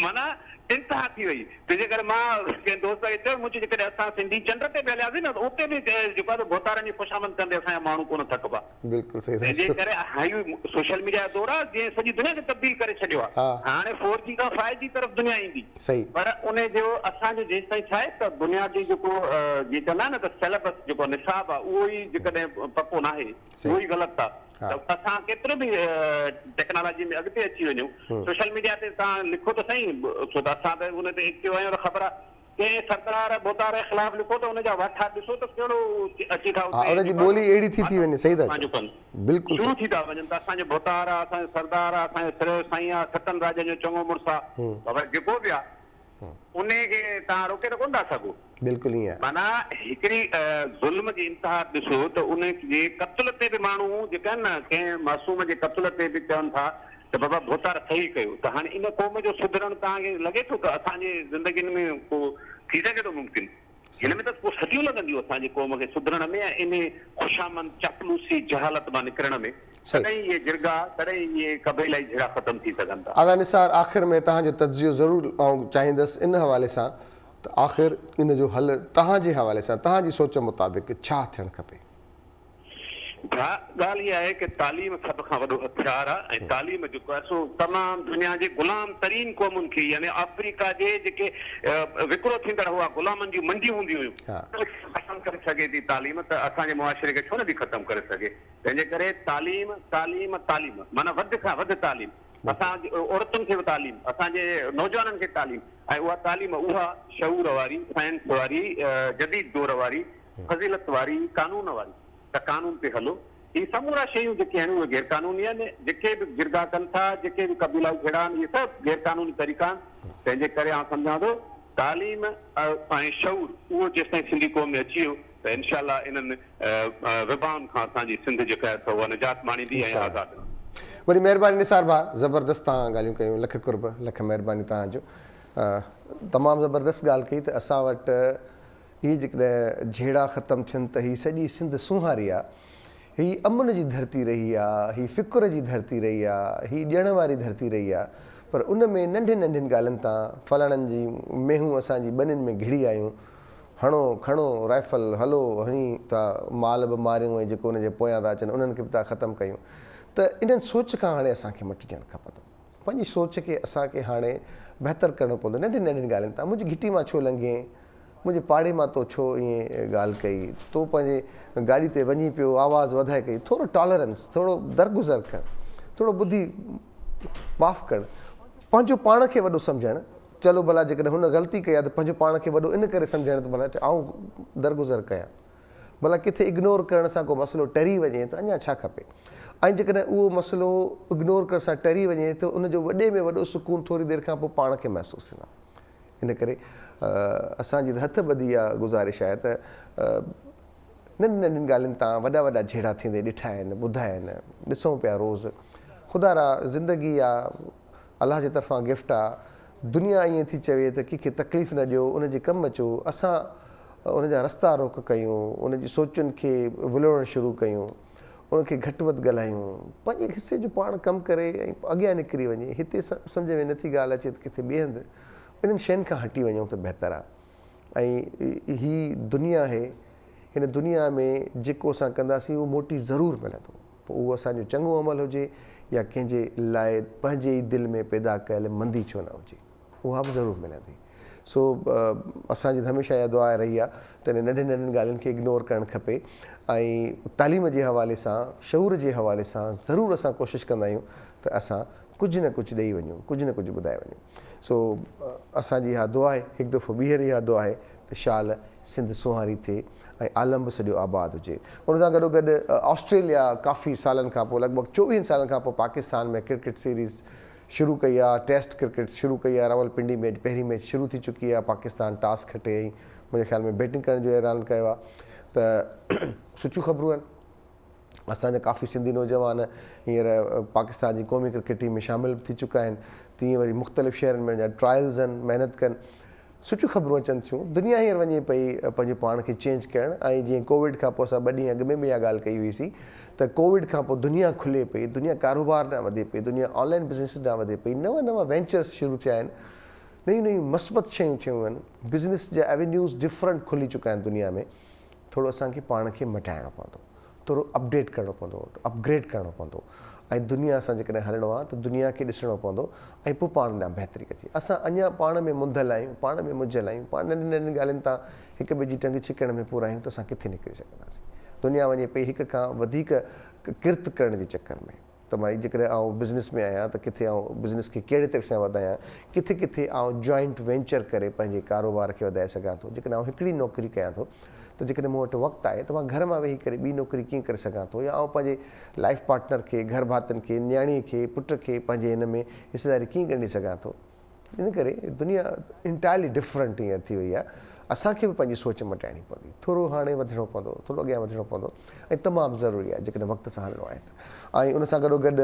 معنيٰ انتها ٿي وئي. تنهنجي ڪري مان ڪنهن دوست کي چيو، مون چيو جيڪڏهن اسان سنڌي چنڊ تي به هلياسين نه ته اتي به جيڪو آهي سو ڀوتارن جي خوشامند ڪندي اسان جا ماڻهو ڪونه ٿڪبا. بلڪل صحيح ٿا تنهنجي چئو. ڪري هي سوشل ميڊيا جو دور آهي جنهن سڄي دنيا کي تبديل ڪري ڇڏيو آهي. هاڻي فور جي کان فائيو جي طرف دنيا ايندي. پر ان جو اسان جو جيستائين ڇا آهي ته بنيادي جيڪو جيئن چوندا آهن نه ته سيلبس جيڪو نصاب آهي اهو ئي جيڪڏهن پڪو ناهي اهو ئي غلط آ ته اسان ڪيترو به ٽيڪنالاجي ۾ اڳتي اچي وڃون سوشل ميڊيا تي توهان لکو ته سهي ڇو ته اسان ته ان تي ايڪٽو آهيون ته خبر آ ڪنهن سردار ڀوتار جي خلاف لکو ته ان جا واٺا ڏسو ته ڪهڙو اچي ٿا اتي ان جي ٻولي اهڙي ٿي ٿي وڃي صحيح ٿا چئو بلڪل شروع ٿي ٿا وڃن ته اسان جو ڀوتار آ اسان جو سردار آ اسان جو سريو سائين آ ستن راڄن جو چڱو مڙس آ بابا جيڪو به آ انهي کي توهان روڪي ته ڪونه ٿا سگهو. بلڪل ائين آهي. معنيٰ هڪڙي ظلم جي انتها ڏسو ته ان جي قتل تي به ماڻهو جيڪي آهن نه ڪنهن معصوم جي قتل تي به چون ٿا ته بابا ڀوتار صحيح ڪيو ته هاڻي ان قوم جو سڌرڻ توهان کي لڳي ٿو ته اسان جي زندگين ۾ ڪو ٿي سگهي ٿو ممڪن؟ هن ۾ ته ڪو صديون لڳنديون اسان جي قوم کي سڌرڻ ۾ ۽ انهي خوشامند، چاپلوسي، جهالت مان نڪرڻ ۾، تڏهن اهي جرڳا، تڏهن اهي قبيلائي جهيڙا ختم ٿي سگهن ٿا. ادا نثار آخر ۾ توهان جو تجزيو ضرور آئون چاهيندس ان حوالي سان ته آخر ان جو حل توهان جي حوالي سان توهان جي سوچ مطابق ڇا ٿيڻ کپي؟ ڀاء ڳالهه اها آهي ڪه تعليم سڀ کان وڏو هٿيار آهي ۽ تعليم جيڪو آهي سو تمام دنيا جي غلام ترين قومن کي يعني آفريڪا جي جيڪي وڪرو ٿيندڙ هئا غلامن جون منڊيون هونديون هيون ان کي ختم ڪري سگهي ٿي تعليم ته اسان جي معاشري کي ڇو نه ٿي ختم ڪري سگهي تنهن جي ڪري تعليم تعليم تعليم معنيٰ وڌ کان وڌ تعليم اسان جي عورتن کي به تعليم اسان جي نوجوانن کي تعليم ۽ اها تعليم اها شعور واري سائنس واري جديد دور واري فضيلت واري قانون واري ته قانون تي هلو. هي سمورا شيون جيڪي آهن اهي غير قانوني آهن. جيڪي به جرڳا ڪن ٿا، جيڪي به قبيلائي جهيڙا آهن اهي سڀ غير قانوني طريقا آهن. تنهن جي ڪري آئون سمجهان ٿو تعليم ۽ شعور اهو جيستائين سنڌي قوم ۾ اچي ويو ته انشاء الله انهن وبائن کان اسان جي سنڌ جيڪا آهي سو اها نجات ماڻيندي ۽ آزاد رهندي. وڏي مهرباني نثار ڀاء زبردست توهان ڳالهيون ڪيون لک قرب لک مهربانيون توهان جون تمام زبردست ڳالهه ڪئي ته اسان وٽ اهي جيڪڏهن جهيڙا ختم ٿين ته هي سڄي سنڌ سونهاري آ. هي امن جي ڌرتي رهي آ، هي فڪر جي ڌرتي رهي آ، هي ڏيڻ واري ڌرتي رهي آ، پر ان ۾ ننڍين ننڍين ڳالهين تان فلاڻن جي مينهون اسان جي ٻنين ۾ گهڙي آيون، هڻو، کڻو، رائفل، هلو، هڻي ٿا مال به ماريون ۽ جيڪو ان جي پويان ٿا اچن انهن کي به ٿا ختم ڪيون ته انهن سوچ کان هاڻي اسان کي مٽجڻ کپندو. پنهنجي سوچ کي اسان کي هاڻي بهتر ڪرڻو پوندو. ننڍين ننڍين ڳالهين تان منهنجي گهٽي مان ڇو لنگهين؟ منهنجي پاڙي مان تو ڇو ائين ڳالهه ڪئي؟ تو پنهنجي گاڏي تي وڃي پيو آواز وڌائي ڪئي. ٿورو ٽالرنس، ٿورو درگذر ڪر، ٿورو ٻڌي معاف ڪر. پنهنجو پاڻ کي وڏو سمجهڻ، چلو ڀلا جيڪڏهن هن غلطي ڪئي آهي ته پنهنجو پاڻ کي وڏو ان ڪري سمجهڻ ته ڀلا آئون درگذر ڪيان. ڀلا ڪٿي اگنور ڪرڻ سان ڪو مسئلو ٽري وڃي ته اڃا ڇا کپي؟ ۽ جيڪڏهن اهو مسئلو اگنور ڪرڻ سان ٽري وڃي ته ان جو وڏي ۾ وڏو سڪون ٿوري دير کان پوء پاڻ کي محسوس ٿيندو آهي. ان ڪري اسان جي ته هٿ ٻڌي اها گذارش آهي ته ننڍين ننڍين ڳالهين تان وڏا وڏا جهيڙا ٿيندي ڏٺا آهن، ٻڌا آهن، ڏسون پيا روز. خدا را زندگي آ، الله جي طرفان گفٽ آ، دنيا ائين ٿي چوي ته ڪنهن کي تڪليف نه ڏيو، ان جي ڪم اچو، اسان ان جا رستا روڪ ڪيون، ان جي سوچن کي ولوڙڻ شروع ڪيون، ان کي گهٽ وڌ ڳالهايون، پنهنجي حصي جو پاڻ ڪم ڪري ۽ اڳيان نڪري وڃي، هتي سمجهه ۾ نٿي ڳالهه اچي ته ڪٿي ٻئي هنڌ، انهن شين کان هٽي وڃون ته بهتر آ. ۽ هي دنيا آهي، هن دنيا ۾ جيڪو اسان ڪنداسين اهو موٽي ضرور ملندو، پوء اهو اسان جو چڱو عمل هجي يا ڪنهن جي لاء پنهنجي ئي دل ۾ پيدا ڪيل مندي ڇو نه هجي، اها به ضرور ملندي. سو اسان جي ته هميشه اها دعا رهي آهي ته انهن ننڍين ننڍين ڳالهين کي اگنور ڪرڻ کپي ۽ تعليم جي حوالي سان، شعور جي حوالي سان ضرور اسان ڪوشش ڪندا آهيون ته اسان ڪجهه نه ڪجهه ڏئي وڃون، ڪجهه نه ڪجهه ٻڌائي وڃون. سو اسان جي اها دعا آهي، هڪ دفعو ٻيهر اها دعا آهي ته شال سنڌ سونهاري ٿئي ۽ عالم به سڄو آباد هجي. ان سان گڏوگڏ آسٽريليا ڪافي سالن کان پوء لڳ ڀڳ چوويهن سالن کان پوء پاڪستان ۾ ڪرڪيٽ سيريز شروع ڪئي آهي، ٽيسٽ ڪرڪيٽ شروع ڪئي آهي، راولپنڊي ۾ اڄ پهرين ميچ شروع ٿي چڪي آهي، پاڪستان ٽاس کٽي ۽ منهنجي خيال ۾ بيٽنگ ڪرڻ جو اعلان ڪيو آهي ته سٺيون خبرون آهن. اسان جا ڪافي سنڌي نوجوان هينئر پاڪستان جي قومي ڪرڪيٽ ٽيم ۾ شامل به ٿي چڪا آهن تيئن وري مختلف شهرن ۾ انهن جا ٽرائلز آهن محنت ڪن سٺيون خبرون اچن ٿيون دنيا هينئر وڃي پئي پنهنجو پاڻ کي چينج ڪرڻ ۽ جيئن ڪووڊ کان پوء اسان ٻه ڏينهن اڳ ۾ به اها ڳالهه ڪئي هئي سي ته ڪووڊ کان پوء دنيا کلي پئي دنيا ڪاروبار ڏانهن وڌي پئي دنيا آن لائن بزنس ڏانهن وڌي پئي نوان نوان وينچرس شروع ٿيا آهن نيون نيون مثبت شيون ٿيون آهن بزنس جا ايونيوز ڊفرنٽ کلي چڪا آهن دنيا ۾ ٿورو اسان کي پاڻ کي مٽائڻو پوندو، ٿورو اپڊيٽ ڪرڻو پوندو، اپگريڊ ڪرڻو پوندو ۽ دنيا سان جيڪڏهن هلڻو آهي ته دنيا کي ڏسڻو پوندو ۽ پوء پاڻ ڏانهن بهتري ڪجي. اسان اڃا پاڻ ۾ منڌل آهيون، پاڻ ۾ منجهيل آهيون، پاڻ ننڍين ننڍين ڳالهين تان هڪ ٻئي جي ٽنگ ڇڪڻ ۾ پورا آهيون ته اسان ڪٿي نڪري سگهنداسين. دنيا وڃي پئي هڪ کان وڌيڪ ڪرت ڪرڻ جي چڪر ۾. ته ڀائي جيڪڏهن آئون بزنس ۾ آهيان ته ڪٿي آئون بزنس کي ڪهڙي طريقي سان وڌايان، ڪٿي ڪٿي آئون جوائنٽ وينچر ڪري پنهنجي ڪاروبار کي وڌائي سگهان ٿو، جيڪڏهن آئون هڪڙي نوڪري ڪيان ٿو ته جيڪڏهن مون وٽ وقت آهي ته مان گهر مان ويهي ڪري ٻي نوڪري ڪيئن ڪري سگهان ٿو يا آئون پنهنجي لائيف پارٽنر کي، گهر ڀاتين کي، نياڻي کي، پٽ کي پنهنجي هن ۾ حصيداري ڪيئن ڳنڍي سگهان ٿو. ان ڪري دنيا انٽائرلي ڊفرنٽ هينئر ٿي وئي آهي. اسان کي به پنهنجي سوچ مٽائڻي پوندي. ٿورو هاڻي وڌڻو پوندو، ٿورو اڳيان وڌڻو پوندو ۽ تمام ضروري آهي جيڪڏهن وقت سان هلڻو آهي ته. ۽ ان سان گڏو گڏ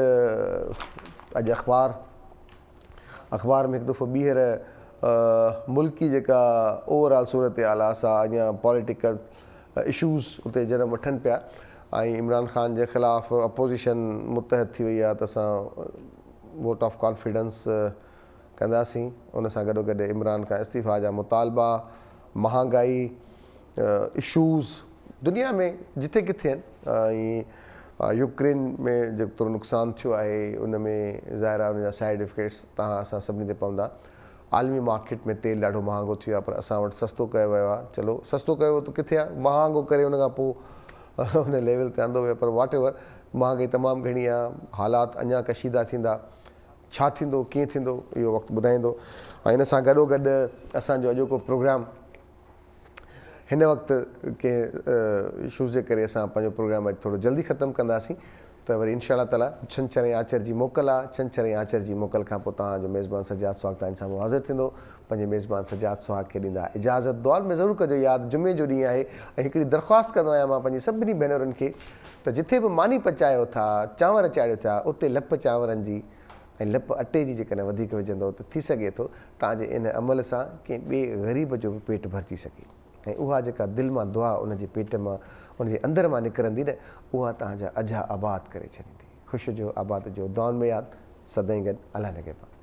اڄ اخبار اخبار ۾ هڪ دفعو ٻيهر ملڪي جيڪا اوور آل صورتحال آهي سا اڃا پاليٽيڪل اشوز اتي جنم وٺن پيا ۽ عمران خان جي خلاف اپوزيشن متحد ٿي وئي آهي ته اسان ووٽ آف ڪانفيڊنس ڪنداسين، ان سان گڏوگڏ عمران کان استعيفيٰ جا مطالبا، مهانگائي، اشوز دنيا ۾ جٿي ڪٿي آهن ۽ يوڪرين ۾ جيترو نقصان ٿيو آهي ان ۾ ظاهر آهي ان جا سائيڊ افيڪٽس تهان اسان سڀني تي پوندا، عالمي مارڪيٽ ۾ تيل ڏاڍو مهانگو ٿي ويو آهي پر اسان وٽ سستو ڪيو ويو آهي، چلو سستو ڪيو ويو ته ڪٿي آهي مهانگو ڪري ان کان پوء ان ليول تي آندو ويو پر واٽ ايور مهانگائي تمام گهڻي آهي، حالات اڃا ڪشيده ٿيندا، ڇا ٿيندو ڪيئن ٿيندو اهو وقت ٻڌائيندو ۽ ان سان گڏو گڏ اسان جو اڄوڪو پروگرام هن وقت ڪنهن اشوز جي ڪري اسان پنهنجو پروگرام اڄ ٿورو جلدي ختم ڪنداسين ته وري انشاء الله تعالي ڇنڇر ۽ آچر جي موڪل آ ڇنڇر ۽ آچر جي موڪل کان پوء توهان جو ميزبان سجاد سهاڳ توهان جي سامهون حاضر ٿيندو پنهنجي ميزبان سجاد سهاڳ کي ڏيندا اجازت دعائن ۾ ضرور ڪجو ياد جمعي جو ڏينهن آهي ۽ هڪڙي درخواست ڪندو آهيان مان پنهنجي سڀني ڀينرن کي ته جٿي به ماني پچايو ٿا چانور چاڙهيو ٿا اتي لپ چانورن جي ۽ لپ اٽي جي جيڪڏهن وڌيڪ وجهندو ته ٿي سگهي ٿو توهان جي ان عمل سان ڪنهن ٻئي غريب جو به پيٽ ڀرجي سگهي ۽ اها جيڪا دل مان دعا ان جي پيٽ مان ان جي اندر مان نڪرندي نه اها توهان جا اجها آباد ڪري ڇڏيندي خوش هجو آباد هجو دعائن ۾ ياد سدائين گڏ الله نگهبان.